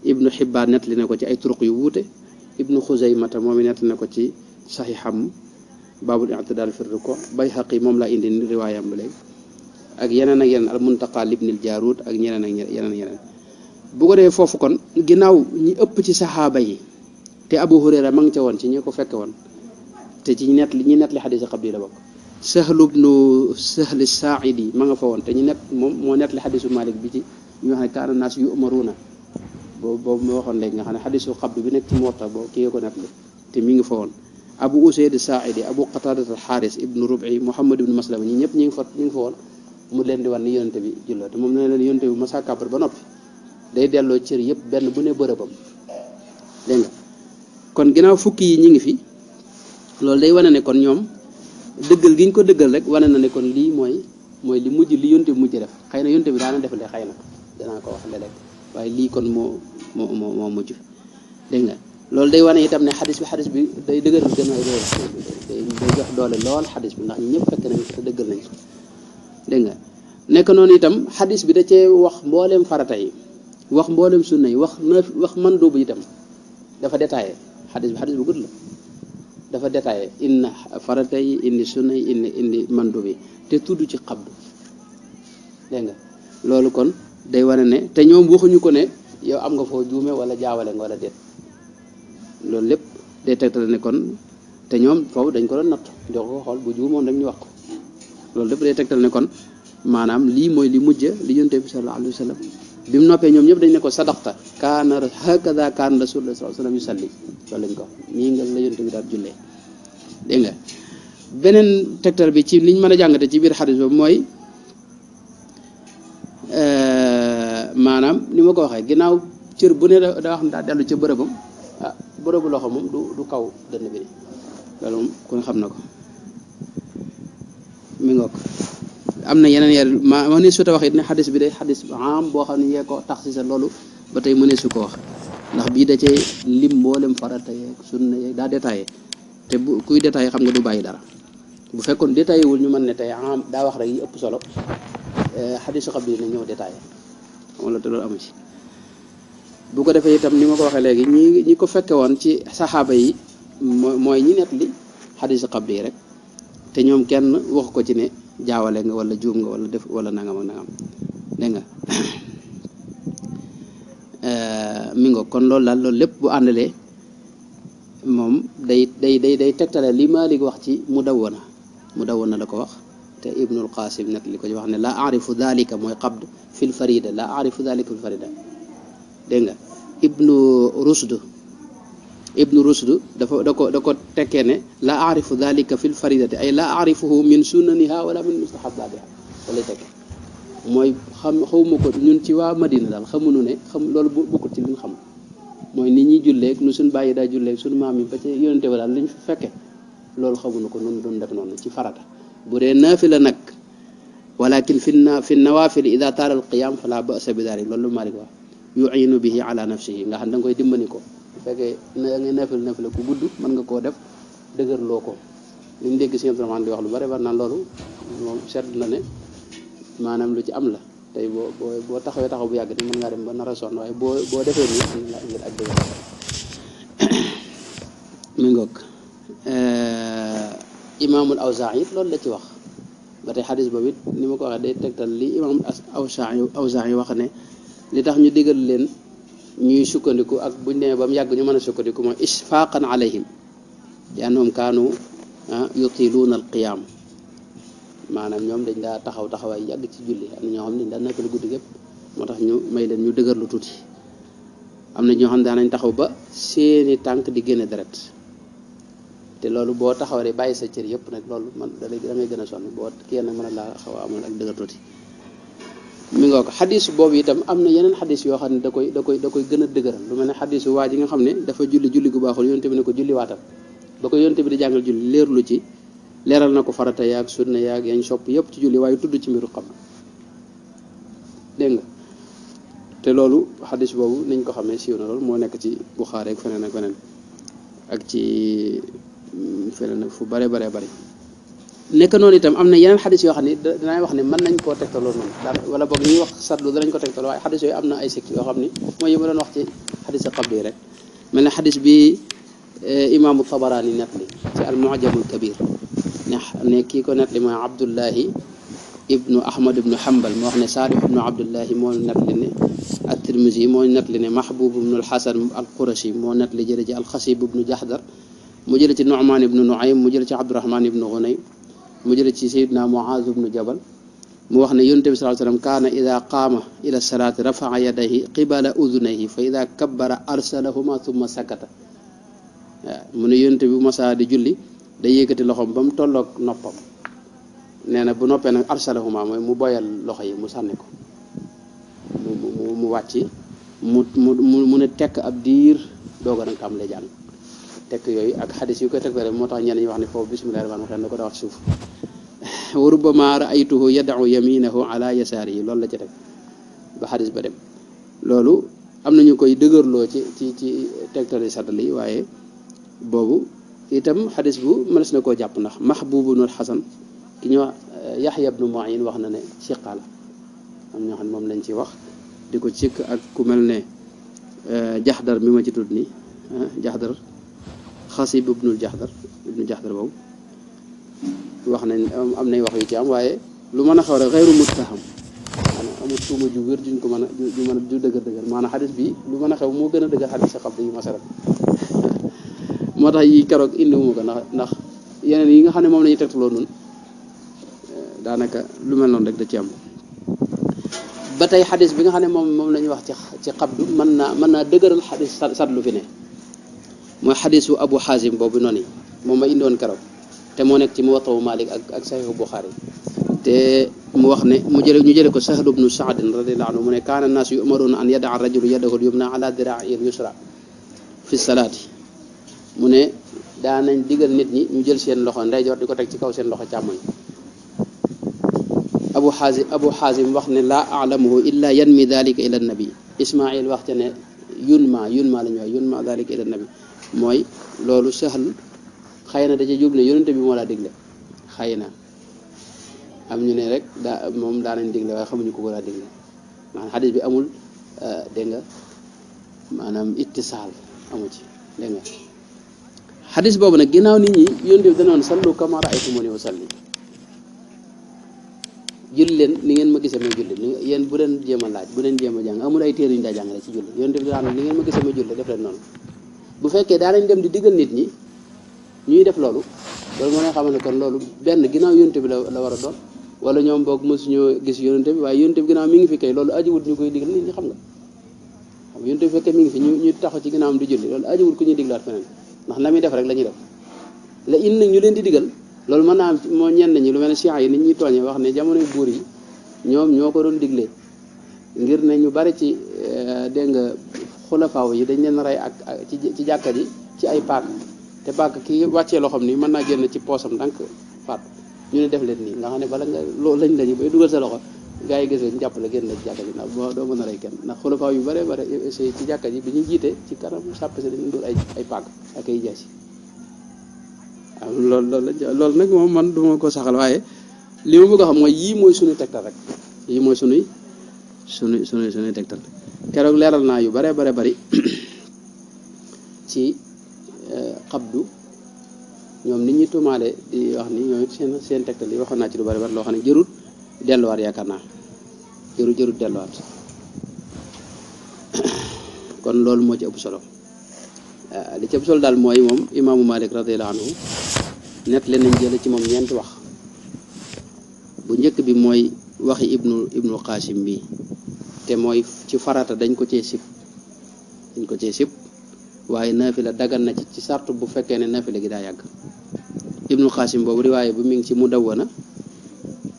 A: Ibnu Xibbaan nettali na ko ci ay turuq yu wuute Ibnu Xuzaymata moom i nettali na ko ci saxiixam baabul i'tidaal fi ruku' Bayhaqi moom laa indi riwaayam ba léegi ak yeneen al Muntaqa libnil Jaaruud ak ñeneen ak yeneen bu ko defee foofu kon ginnaaw ñi ëpp ci saxaaba yi te Abu Hurayra ma ngi ca woon ci ñi ko fekke woon te ci ñi nettali xadiis xabli la bokk Sahl ibnu Sahl Saaidi ma nga fa woon te moom moo nettali xadiisu Maalik bi ci ñu wax ne kaana naas yu'maruuna boobu mu waxoon léegi nga xam ne xadiisu xabli bi nekk ci Muwatta boobu kii ko nettali te mi ngi fa woon Abu Usayd Saaidi Abu Qataada al-Xaaris ibnu Rub'i Muhammad ibnu Maslama ñi ñëpp ñi ngi fa woon mu leen di wan ni yonente bi julloo te moom ne leen yonente bi masa kàbbar ba noppi day delloo cër yëpp benn bu ne bërëbam dégg nga kon ginnaaw fukki yi ñi ngi fi loolu day wane ne kon ñoom dëggal gi ñu ko dëggal rek wane na ne kon lii mooy li mujj li yonte bi mujj def xëy na yonte bi daana defale xëy na danaa ko wax léeg-léeg waaye lii kon moo mujj dégg nga loolu day wane itam ne xadis bi day dëgëral gën a day jox doole lool xadis bi ndax ñëpp fekk nañ te dëggal nañ dégg nga nekk noonu itam xadis bi da cee wax mbooleem farata yi wax mbooleem sunna yi wax mandóobu itam dafa détaillé xadis bu gudd la dafa détaillé inna farata yi indi sunna yi indi mandu bi te tudd ci xabdu dégg nga loolu kon day wane ne te ñoom waxuñu ko ne yow am nga foo juume wala jaawale nga wala déet loolu lépp day tegtal ne kon te ñoom foofu dañ ko doon natt di ko xool bu juumoon rek ñu wax ko loolu lépp day tegtal ne kon maanaam lii mooy li mujj li yonent bi sallallahu alayhi wa sallam bi mu noppee ñoom ñëpp dañ ne ko sadaqta kaana hakada kaana rasulullah sallallahu alayhi wa sallam yusalli loolu lañ ko nii nga la yonent bi daal jullee dégg nga beneen tegtal bi ci liñ mën a jàngate ci biir xadis boobu mooy maanaam ni ma ko waxee ginnaaw cër bu ne da wax daa dellu ca bërëbam ah bërëbu loxo moom du kaw dënn bi ni loolu moom kon xam na ko mi ngoog am na yeneen yar ma ne su ta wax it ne xadis bi day xadis am boo xam ne yee ko tax si sa loolu ba tey mënee su ko wax ndax bii da cee lim mboolem farata yeeg sunna yeeg daa détaillé te bu kuy détaillé xam nga du bàyyi dara bu fekkoon détaillé wul ñu mën ne tey am daa wax rek yi ëpp solo xadisu xam bi na ñëw détaillé wala te loolu amu ci bu ko defee itam ni ma ko waxee léegi ñi ko fekke woon ci saxaaba yi mooy ñi net li xadisu xam bi rek te ñoom kenn wax ko ci ne jaawale nga wala juum nga wala def wala nangam ak nangam dégg nga mi ngo kon loolu daal loolu lépp bu àndalee moom day tegtale li Maalik wax ci Mudawwana la ko wax te Ibnul Qasim nag li ko wax ne la arifu dalika mooy qabd fil farida la arifu dalika fil farida dégg nga Ibnu Rusd dafa da ko tekkee ne la arifu dalika fil faridati ay la arifuhu min sunnaniha wala min mustahabatiha wala tekke mooy xawma ko ñun ci waa Madina daal xamuñu ne loolu bokkut ci li ñu xam mooy nit ñi julleeg nu suñ bàyyi daa julleeg suñu maam yi ba ci yonente ba daal li ñu fi fekke loolu xamuñu ko noonu doon def noonu ci farata bu dee naafila nag walakin fi nawafil ida taara al qiyam fala ba'sa bi dalik loolu Maalik wax yu'inu bihi ala nafsihi nga xam da nga koy dimbali ko bu fekkee da ngay naafila ku gudd mën nga koo def dëgërloo ko li ñu dégg si Abdourahmane di wax lu bari naan loolu moom seetlu na ne maanaam lu ci am la tey boo taxawee taxaw bu yàgg ni mën ngaa dem ba nar a sonn waaye boo defee nii am na la ngir ak dëgg mi ngoog imaamul Awzaa'i it loolu la ci wax ba tey xadis boobu it ni ma ko waxee day tegtal li imaamul Awzaa'i wax ne li tax ñu digal leen ñuy sukkandiku ak buñ demee ba mu yàgg ñu mën a sukkandiku mooy ishfaaqan alayhim li annahum kaanu yutiluuna al qiyaam maanaam ñoom dañ daa taxawaay yàgg ci julli am na ñoo xam ne dañ daa nekkal guddi gépp moo tax ñu may leen ñu dëgër lu tuuti am na ñoo xam ne daanañ taxaw ba seeni tànk di génne deret te loolu boo taxawee bàyyi sa cër yëpp nag loolu man da ngay gën a sonn boo kii nag mën a laa xaw a amoon ak dëgër tuuti mi nga ko xadis boobu itam am na yeneen xadis yoo xam ne da koy gën a dëgëral lu mel ne xadisu waa ji nga xam ne dafa julli gu baaxul yonte bi ne ko julli waatal ba ko yonte bi di jàngal julli leerlu ci leeral na ko farata yaag sunna yaag yañ sopp yëpp ci julli waaye tudd ci mbiru xam dégg nga te loolu xadis boobu niñ ko xamee siiw na loolu moo nekk ci Buxaari ak feneen ak ci feneen ak fu bare nekk noonu itam am na yeneen xadis yoo xam ne danaay wax ne mën nañ koo tegtaloo noonu daal wala boog ñuy wax sadlu danañ ko tegtaloo waaye xadis yooyu am na ay sikk yoo xam ne mooy yi ma doon wax ci xadis qabli yi rek mel ne xadis bi imaamu Tabaraani net li ci al mu'jamul kabir ne kii ko net li mooy Abdullahi ibnu Ahmad ibnu Hanbal moo wax ne Saalih ibnu Abdullahi moo net li ne at-Tirmizi moo net li ne Mahbub ibnu al-Hasan al-Qurashi moo net li jële ci al-Xasib ibnu Jahdar mu jële ci Nu'man ibnu Nu'aym mu jële ci Abdurahman ibnu Ghunay mu jële ci Sayyidina Muaz ibnu Jabal mu wax ne yonent bi sallallahu alayhi wasallam kaana ida qaama ila salaati rafa'a yadayhi qibala udunayhi fa ida kabbara arsalahuma thumma sakata waaw mu ne yonent bi bu masaa di julli day yëkkati loxoom ba mu tolloog noppam nee na bu noppee nag arsalahuma mooy mu boyal loxo yi mu sànni ko mu wàcc mu ne tekk ab diir dooga nag am lay jàng tekk yooyu ak xadis yu koy teg rek moo tax ñenn ñi wax ne foofu bismillahi rahmaani rahiim da ko daa wax suuf wa rubbama ra'aytuhu yad'u yaminahu ala yasaarihi loolu la ci teg ba xadis ba dem loolu am nañu koy dëgërloo ci tegtali sadal yi waaye boobu itam xadis bu mënees na koo jàpp ndax Mahbub ibn al-Hasan ki ñu wax Yaxya ibnu Mu'in wax na ne siqa la am ñoo xam ne moom lañ ci wax di ko cikk ak ku mel ne Jahdar mi ma ci tudd ni Jahdar Xasib ibnul Jahdar ibnu jaxdar boobu wax nañ am nay wax yu ci am waaye lu mën a xaw rek xeyru muttaham maanaam amul tuuma ju wér juñ ko mën a ju mën a ju dëgër maanaam xadis bi lu mën a xew moo gën a dëgër xadis sa xab yu masalan moo tax yi keroog indiwuma ko ndax yeneen yi nga xam ne moom la ñuy tegtaloo noonu daanaka lu mel noonu rek da ci am ba tey xadis bi nga xam ne moom la ñuy wax ci xabdu mën naa dëgëral xadis sadlu fi ne mooy xadisu Abu Xaasim boobu noonu moom ma indiwoon keroog te moo nekk ci Muwatta Malik ak Sahihu Buxaari te mu wax ne ñu jële ko Sahl ibnu Saad radiyallahu anhu mu ne kaana naasu yu'maruuna an yadaa rajulu yadahu al-yumna ala diraa'ihi al-yusra fi salaati mu ne daanañ digal nit ñi ñu jël seen loxo ndeyjoor di ko teg ci kaw seen loxo càmmoñ Abu Xaasim wax ne laa a'lamuhu illa yanmi dalika ila nabi Ismail wax ca ne yunma la ñu wax yunma dalika ila nabi mooy loolu Sahl xëy na da ca jub ne yonente bi moo laa digle xëy na am ñu ne rek moom daanañ digle waaye xamuñu ko laa digle maanaam xadis bi amul dégg nga maanaam ittisaal amu ci dégg nga xadis boobu nag ginnaaw nit ñi yonente bi danoon sallu kama ra'aytumuni usalli julli leen ni ngeen ma gisee may julli yéen bu leen jéem a laaj bu leen jéem a jàng amul ay téere yu ñu daa jàngale ci julli yonente bi daan ni ngeen ma gisee may julli def leen noonu bu fekkee daanañ dem di diggal nit ñi ñuy def loolu moo ne xam ne kon loolu benn ginnaaw yonente bi la war a doon wala ñoom boog mësuñoo gis yonente bi waaye yonente bi ginnaaw mi ngi fi kay loolu ajiwut ñu koy digal nit ñi xam nga yonente bi fekkee mi ngi fi ñu taxaw ci ginnaawam di julli loolu ajiwut ku ñuy diglaat feneen ndax la muy def rek la ñuy def la in nag ñu leen di digal loolu mën naa am moo ñenn ñi lu mel ne siens yi nit ñuy tooñee wax ne jamonoy buur yi ñoom ñoo ko doon diglee ngir ne ñu bari ci dégg nga xulafaaw yi dañ leen rey ak ci jàkka ji ci ay paak te paak ki wàccee loo xam ni mën naa génn ci poosam ndànk faat ñu ne def leen nii nga xam ne bala nga loolu lañu bay dugal sa loxo gaa yi gis nga ñu jàpp la génn la ci jàkka ji ndax doo mën a rey kenn ndax xulafaaw yu bare ci jàkka ji bi ñuy jiite ci kanam sàpp si dañu dóor ay paak ak ay jaasi waaw loolu nag moom man duma ko saxal waaye li ma bëgg a xam mooy yii mooy suñu tegtal rek yii mooy suñuy tegtal keroog leeral naa yu bare bari ci xabdu ñoom nit ñi tuumaale di wax ni ñoom it seen tegtal yi waxoon naa ci lu bari loo xam ne jërut delluwaat yaakaar naa jërut delluwaat kon loolu moo ci ëpp solo li ci ëpp solo daal mooy moom imaamu Malik radiyallahu anhu net leen nañ jële ci moom ñeenti wax bu njëkk bi mooy waxi ibnu Qasim bi te mooy ci farata dañ ko cee sib waaye naafila dagan na ci sartu bu fekkee ne naafila gi daa yàgg ibnu Qasim boobu riwaaye bu mi ngi ci Mudawwana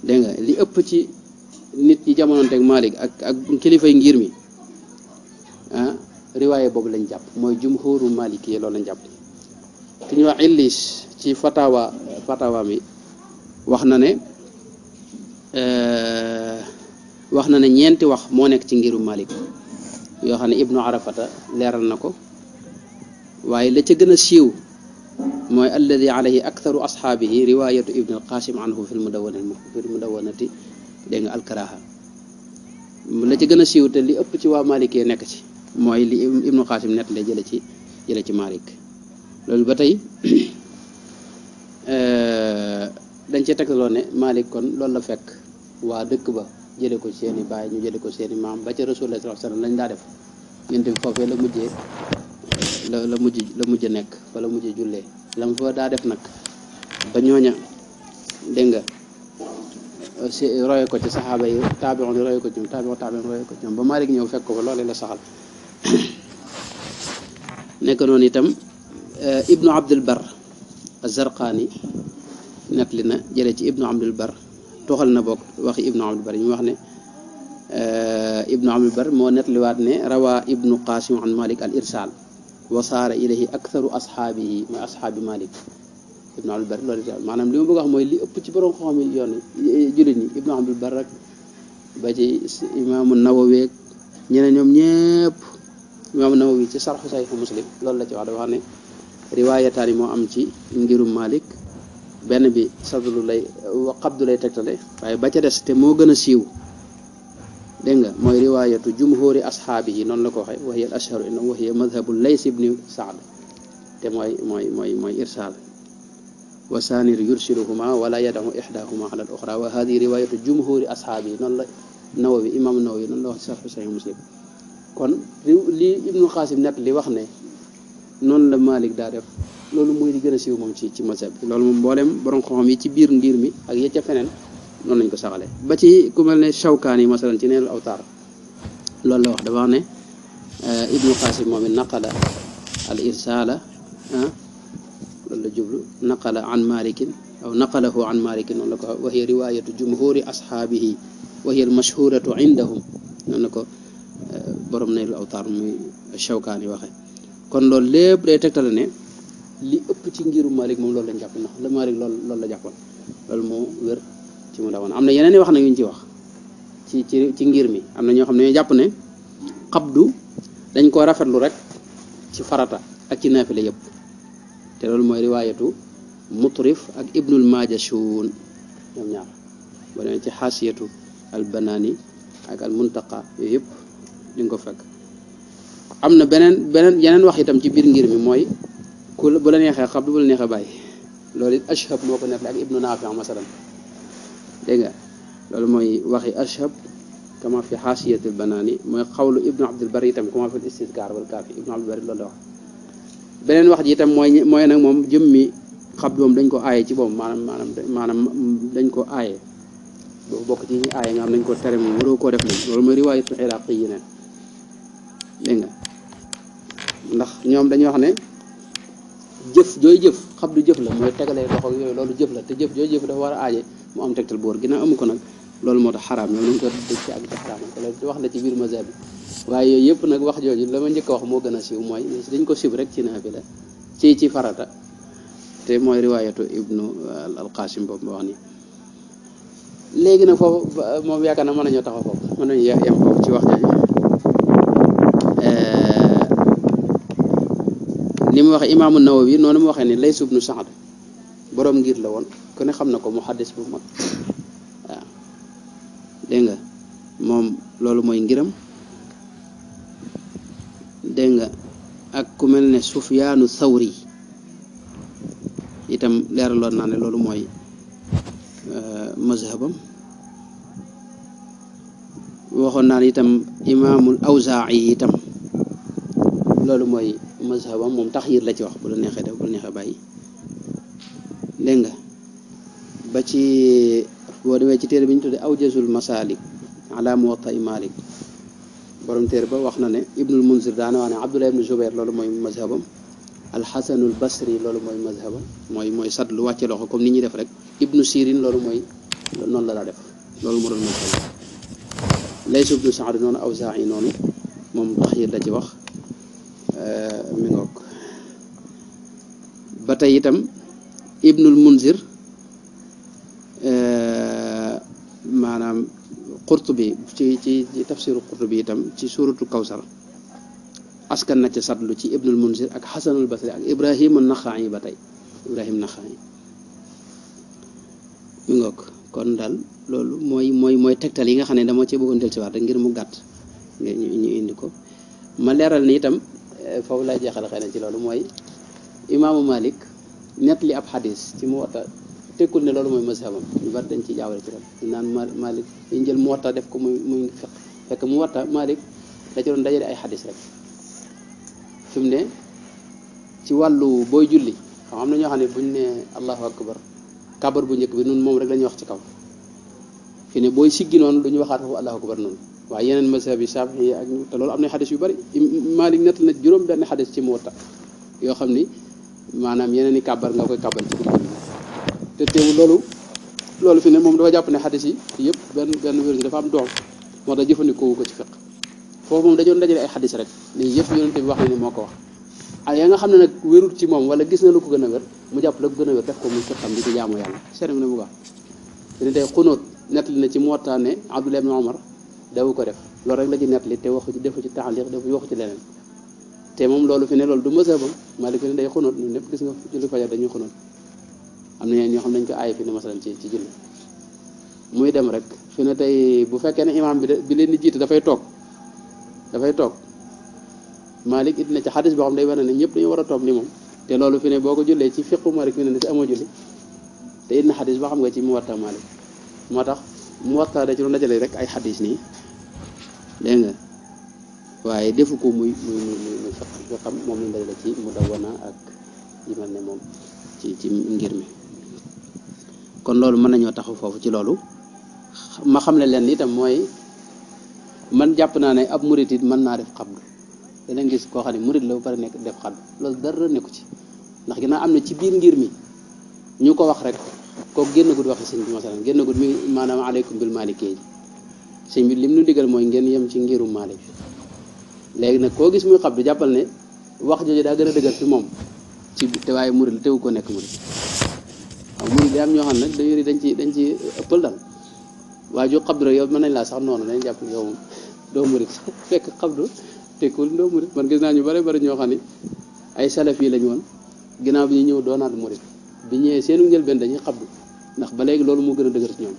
A: dégg nga li ëpp ci nit ñi jamonoonteeg Malik ak kilifay ngir mi riwaaye boobu lañ jàpp mooy jumhuru maliki yi loolu lañ jàpp ki ñuy wax Illis ci fatawa mi wax na ne ñeenti wax moo nekk ci ngiru Malik yoo xam ne ibnu Arafata leeral na ko waaye la ca gën a siiw mooy alladi alayhi aktharu ashaabihi riwayatu ibn al-Qasim anhu fi l-mudawwanati dégg nga alkaraha la ca gën a siiw te li ëpp ci waa Malikee nekk ci mooy li ibnu Qasim net la jële ci Malik loolu ba tey dañ cee tegtaloo ne Malik kon loolu la fekk waa dëkk ba jële ko seeni baay ñu jële ko seeni maam ba ca Rasulullah sallallahu alayhi wasallam lañ daa def ñente bi foofee la mujj nekk fa la mujjee jullee lam fa daa def nag ba ñooña dégg nga roye ko ci saxaaba yi taabi'un roye ko ci ñoom taabi'un roye ko ci ñoom ba Malik ñëw fekk ko fa loolee la saxal nekk noonu itam ibnu Abdul Bar az-Zarqaani net li na jële ci ibnu Abdul Bar toxal na bokk waxi ibnu Abdul Bar ñu wax ne ibnu Abdul Bar moo netliwaat ne rawaa ibnu Qasim an Malik al irsal wa saara ilayhi aktharu ashaabihi mooy ashaabi Malik ibnu Abdul Bar loolu maanaam li ma bëgg a wax mooy li ëpp ci borom xam-xam yi yoon jullit ñi ibnu Abdul Bar rek ba ci imaamu Nawawi ñeneen ñoom ñëpp imaamu Nawawi ci sarxu Sahih Muslim loolu la ci wax dafa wax ne riwaayataani moo am ci ngirum Malik benn bi sadlu lay xabdu lay tegtale waaye ba ca des te moo gën a siiw dégg nga mooy riwaayatu jumhuri ashaabi yi noonu la ko waxee wa hiya al ashharu innahu wa hiya madhabu Lays ibn Sa'd te mooy irsaal wa saanir yursiluhuma wala yadahu ihdahuma ala al uxra wa hadihi riwayatu jumhuri ashaabi noonu la Nawawi imam Nawawi noonu la wax ci sarh Sahih Muslim kon li Ibnu Xaasim net li wax ne noonu la Malik daa def loolu mooy di gën a siiw moom ci mazhab bi loolu moom mboolem borom xam-xam yi ci biir ngir mi ak ya ca feneen noonu lañ ko saxalee ba ci ku mel ne Shawkaani masalan ci Naylul Awtaar loolu la wax dafa wax ne Ibnu Xaasim moom it naqala al irsaala loolu la jublu naqala an malikin aw naqalahu an malikin noonu la ko wa hiya riwayatu jumhuri ashaabihi wa hiya al mashhuratu indahum noonu la ko borom Naylul Awtaar muy Shawkaani waxe kon loolu lépp day tegtale ne li ëpp ci ngiru Malik moom loolu lañ jàpp ndax la Malik loolu la jàppoon loolu moo wér ci mu la woon am na yeneen i wax nag yu ñu ci wax ci ngir mi am na ñoo xam ne ñoo jàpp ne xabdu dañ koo rafetlu rek ci farata ak ci naafila yëpp te loolu mooy riwaayatu Mutrif ak Ibnul Majashun ñoom ñaar ba demee ci xaasiyatu al Banani ak al Muntaqa yooyu yëpp di nga ko fekk am na yeneen wax itam ci biir ngir mi mooy ku bu la neexee xabdu bu la neexee bàyyi loolu it Ashhab moo ko nekk ak Ibnu Naafi masalan dégg nga loolu mooy waxi Ashhab kama fi xaasiyatul Banaani mooy xawlu Ibnu Abdul Bari itam kama fi istizkaar wal kaafi Ibnu Abdul Bari loolu la wax beneen wax ji itam mooy nag moom jëmmi xabdu moom dañ ko aaye ci boobu maanaam dañ ko aaye boobu bokk ci ñi aaye nga xam dañ ko tere moom waroo koo def moom loolu mooy riwaayatu Iraaqi yi neen dégg nga ndax ñoom dañuy wax ne jëf jooy jëf xabdu jëf la mooy tegalee loxo yooyu loolu jëf la te jëf jooy jëf dafa war a aaje mu am tegtal boor ginnaaw amu ko nag loolu moo tax xaraam ñoom nañ ko dëj ci ak ci xaraam ko loolu wax la ci biir mazhab bi waaye yooyu yëpp nag wax jooju la ma njëkk a wax moo gën a siiw mooy dañ ko sib rek ci naafila ci farata te mooy riwaayatu Ibnu al Qasim boobu ma wax nii léegi nag foofu moom yaakaar na mën nañoo taxaw foofu mën nañu yem foofu ci wax jooju ni mu waxee imaamu Nawawi noonu mu waxee ne Lays ibnu Sa'd borom ngir la woon ku ne xam na ko muhaddis bu mag waaw dégg nga moom loolu mooy ngiram dégg nga ak ku mel ne Sufyaanu Thawri itam leeraloon naa ne loolu mooy mazhabam waxoon naa ne itam imaamul Awzaa'i itam loolu mooy mazhabam moom taxyiir la ci wax bu la neexee def bu la neexee bàyyi dégg nga ba ci boo demee ci téere bi ñu tuddee Awjazul Masaalik ala Muwatta Maalik borom téere ba wax na ne Ibnul Munzir daana wax ne Abdullah ibnu Zubayr loolu mooy mazhabam Alxasanul Basri loolu mooy mazhabam mooy sat lu wàcce loxo comme ni ñuy def rek Ibnu Sirin loolu mooy noonu la daa def loolu moo doon mazhabam Lays ibnu Sa'd noonu Awzaa'i noonu moom taxyiir la ci wax mi ngoog ba tey itam Ibnul Munzir maanaam Qurtubi ci tafsiru Qurtubi itam ci suuratu Kawsar askan na ca satlu ci Ibnul Munzir ak Xasanul Basri ak Ibrahim an-Naxa'i ba tey Ibrahim Naxa'i mi ngoog kon daal loolu mooy tegtal yi nga xam ne dama ci bëggoon del si waat rek ngir mu gàtt ñu indi ko ma leeral ni itam foofu lay jeexal xëy na ci loolu mooy imaamu Malik nett li ab xadis ci Muwatta tekkul ne loolu mooy mazhabam ñu bari dañ ci jaawale ci loolu ñu naan Malik dañ jël Muwatta def ko muy fiq fekk Muwatta Malik da ci doon dajale ay xadis rek fi mu ne ci wàllu booy julli xam na ñoo xam ne buñ ne allahu akbar kabar bu njëkk bi noonu moom rek la ñuy wax ci kaw fi ne booy siggi noonu du ñu waxaat foofu allahu akbar noonu waaye yeneen mazhab yi Shafi'i ak te loolu am na xadis yu bari Malik nett na juróom benn xadis ci Muwatta yoo xam ni maanaam yeneen i kàbbar nga koy kàbbar ci biir te teewul loolu fi ne moom dafa jàpp ne xadis yi yëpp benn wér dafa am doom moo tax jëfandikoo ko ci fiq foofu moom dañoon dajale ay xadis rek nii yëpp yonente bi wax na ni moo ko wax ay ya nga xam ne nag wérul ci moom wala gis na lu ko gën a wér mu jàpp la ko gën a wér def ko muy fiqam di ci jaamu yàlla seet mu ne mu wax te tey xunóot nettali na ci Muwatta ne Abdullah ibn Umar dawu ko def loolu rek la ci nettali te waxu ci defu ci taaliq defu waxu ci leneen te moom loolu fi ne loolu du mazhabam Malik fi ne day xunóot ñun ñëpp gis nga julli fajar dañuy xunóot am na ñeen ñoo xam ne dañ ko aaye fi ne masalan ci julli muy dem rek fi ne tey bu fekkee ne imaam bi leen di jiite dafay toog Malik it na ci xadis boo xam day wane ne ñëpp dañu war a toog ni moom te loolu fi ne boo ko jullee ci fiqu Malik fi ne si amoo julli te indi xadis ba xam nga ci Muwatta Maalik moo tax Muwatta da ci doon dajale rek ay xadis nii dégg nga waaye defu ko muy fiq xam moom lañ dajale ci Mudawwana ak yi mel ne moom ci ngir mi. kon loolu mën nañoo taxaw foofu ci loolu ma xam ne leen itam mooy man jàpp naa ne ab murit it mën naa def xabdu danañ gis koo xam ne murit la ba pare nekk def xabdu loolu dara nekku ci ndax ginnaaw am na ci biir ngir mi ñu ko wax rek kooku génn gud waxi sëñ bi masalan génn gud mi maanaam aleykum bil maalikee ji sëñ bi lim nu digal mooy ngeen yem ci ngirum Maalik léegi nag koo gis muy xabdu jàppal ne wax jooju daa gën a dëgër fi moom ci te waaye murit la tewu ko nekk murit waaw murit day am ñoo xam nag dañ ci ëppal dal waaye ju xabdu rek yow mën nañ laa sax noonu dañ jàpp yow doo murit fekk xabdu tekkul doo murit man gis naa ñu bari bari ñoo xam ne ay salaf yi lañu woon ginnaaw bi ñu ñëw doonaat murit bi ñëwee seenu njëlbeen dañuy xabdu ndax ba léegi loolu moo gën a dëgër ci ñoom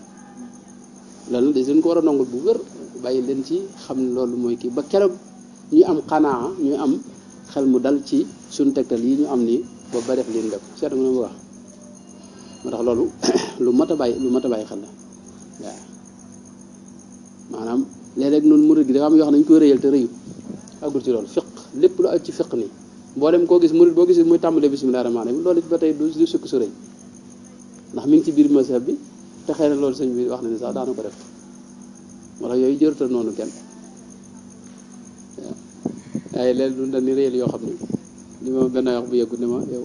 A: loolu de suñ ko war a nongul bu wér bàyyi leen ci xam ne loolu mooy kii ba keroog ñu am xanaa ñu am xel mu dal ci suñ tegtal yi ñu am nii ba ba def liñ def seet nga mu wax moo tax loolu lu mat a bàyyi xel la waaw maanaam léeg-léeg noonu murid gi dafa am yoo xam ne dañu koy rëyal te rëyu àggul ci loolu fiq lépp lu aj ci fiq nii mboolem koo gis murid boo gis muy tàmbalee bismillah rahmaan rahim loolu ba tey du sukk su rëy ndax mi ngi ci biir mazhab bi te xëy na loolu sëñ bi wax na ni sax daana ko def moo tax yooyu jërutal noonu kenn waaw waaye léegi du dañ ni rëyal yoo xam ne li ma benn wax bu yeggu ne ma yow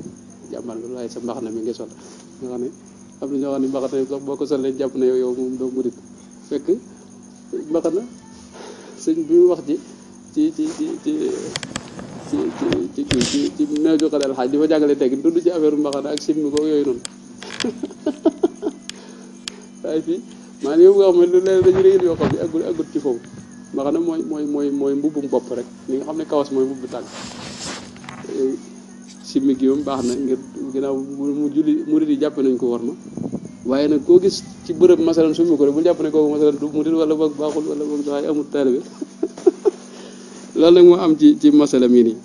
A: jàmmal loolu waaye sa mbaxana mi ngi sol nga xam ne am na ñoo xam ne mbaxana sax boo ko solee jàpp na yow moom doo murid fekk mbaxana sëñ bi mu wax ci neeju xadal xaaj di fa jàngale teggin tudd ci affaire mbaxana ak simmi ko yooyu noonu waaye fii maanaam yow nga xam ne lu leen dañu réyal yoo xam ne aggul ci foofu mbaxana mooy mbubbum bopp rek li nga xam ne kawas mooy mbubbu tànk simmi gi moom baax na ngir ginnaaw mu julli murid yi jàpp nañ ko war ma waaye nag koo gis ci bërëb masalan summi ko rek bul jàpp ne kooku masalan du murid wala boog baaxul wala boog dafay amul taalibe loolu nag moo am ci masala mii nii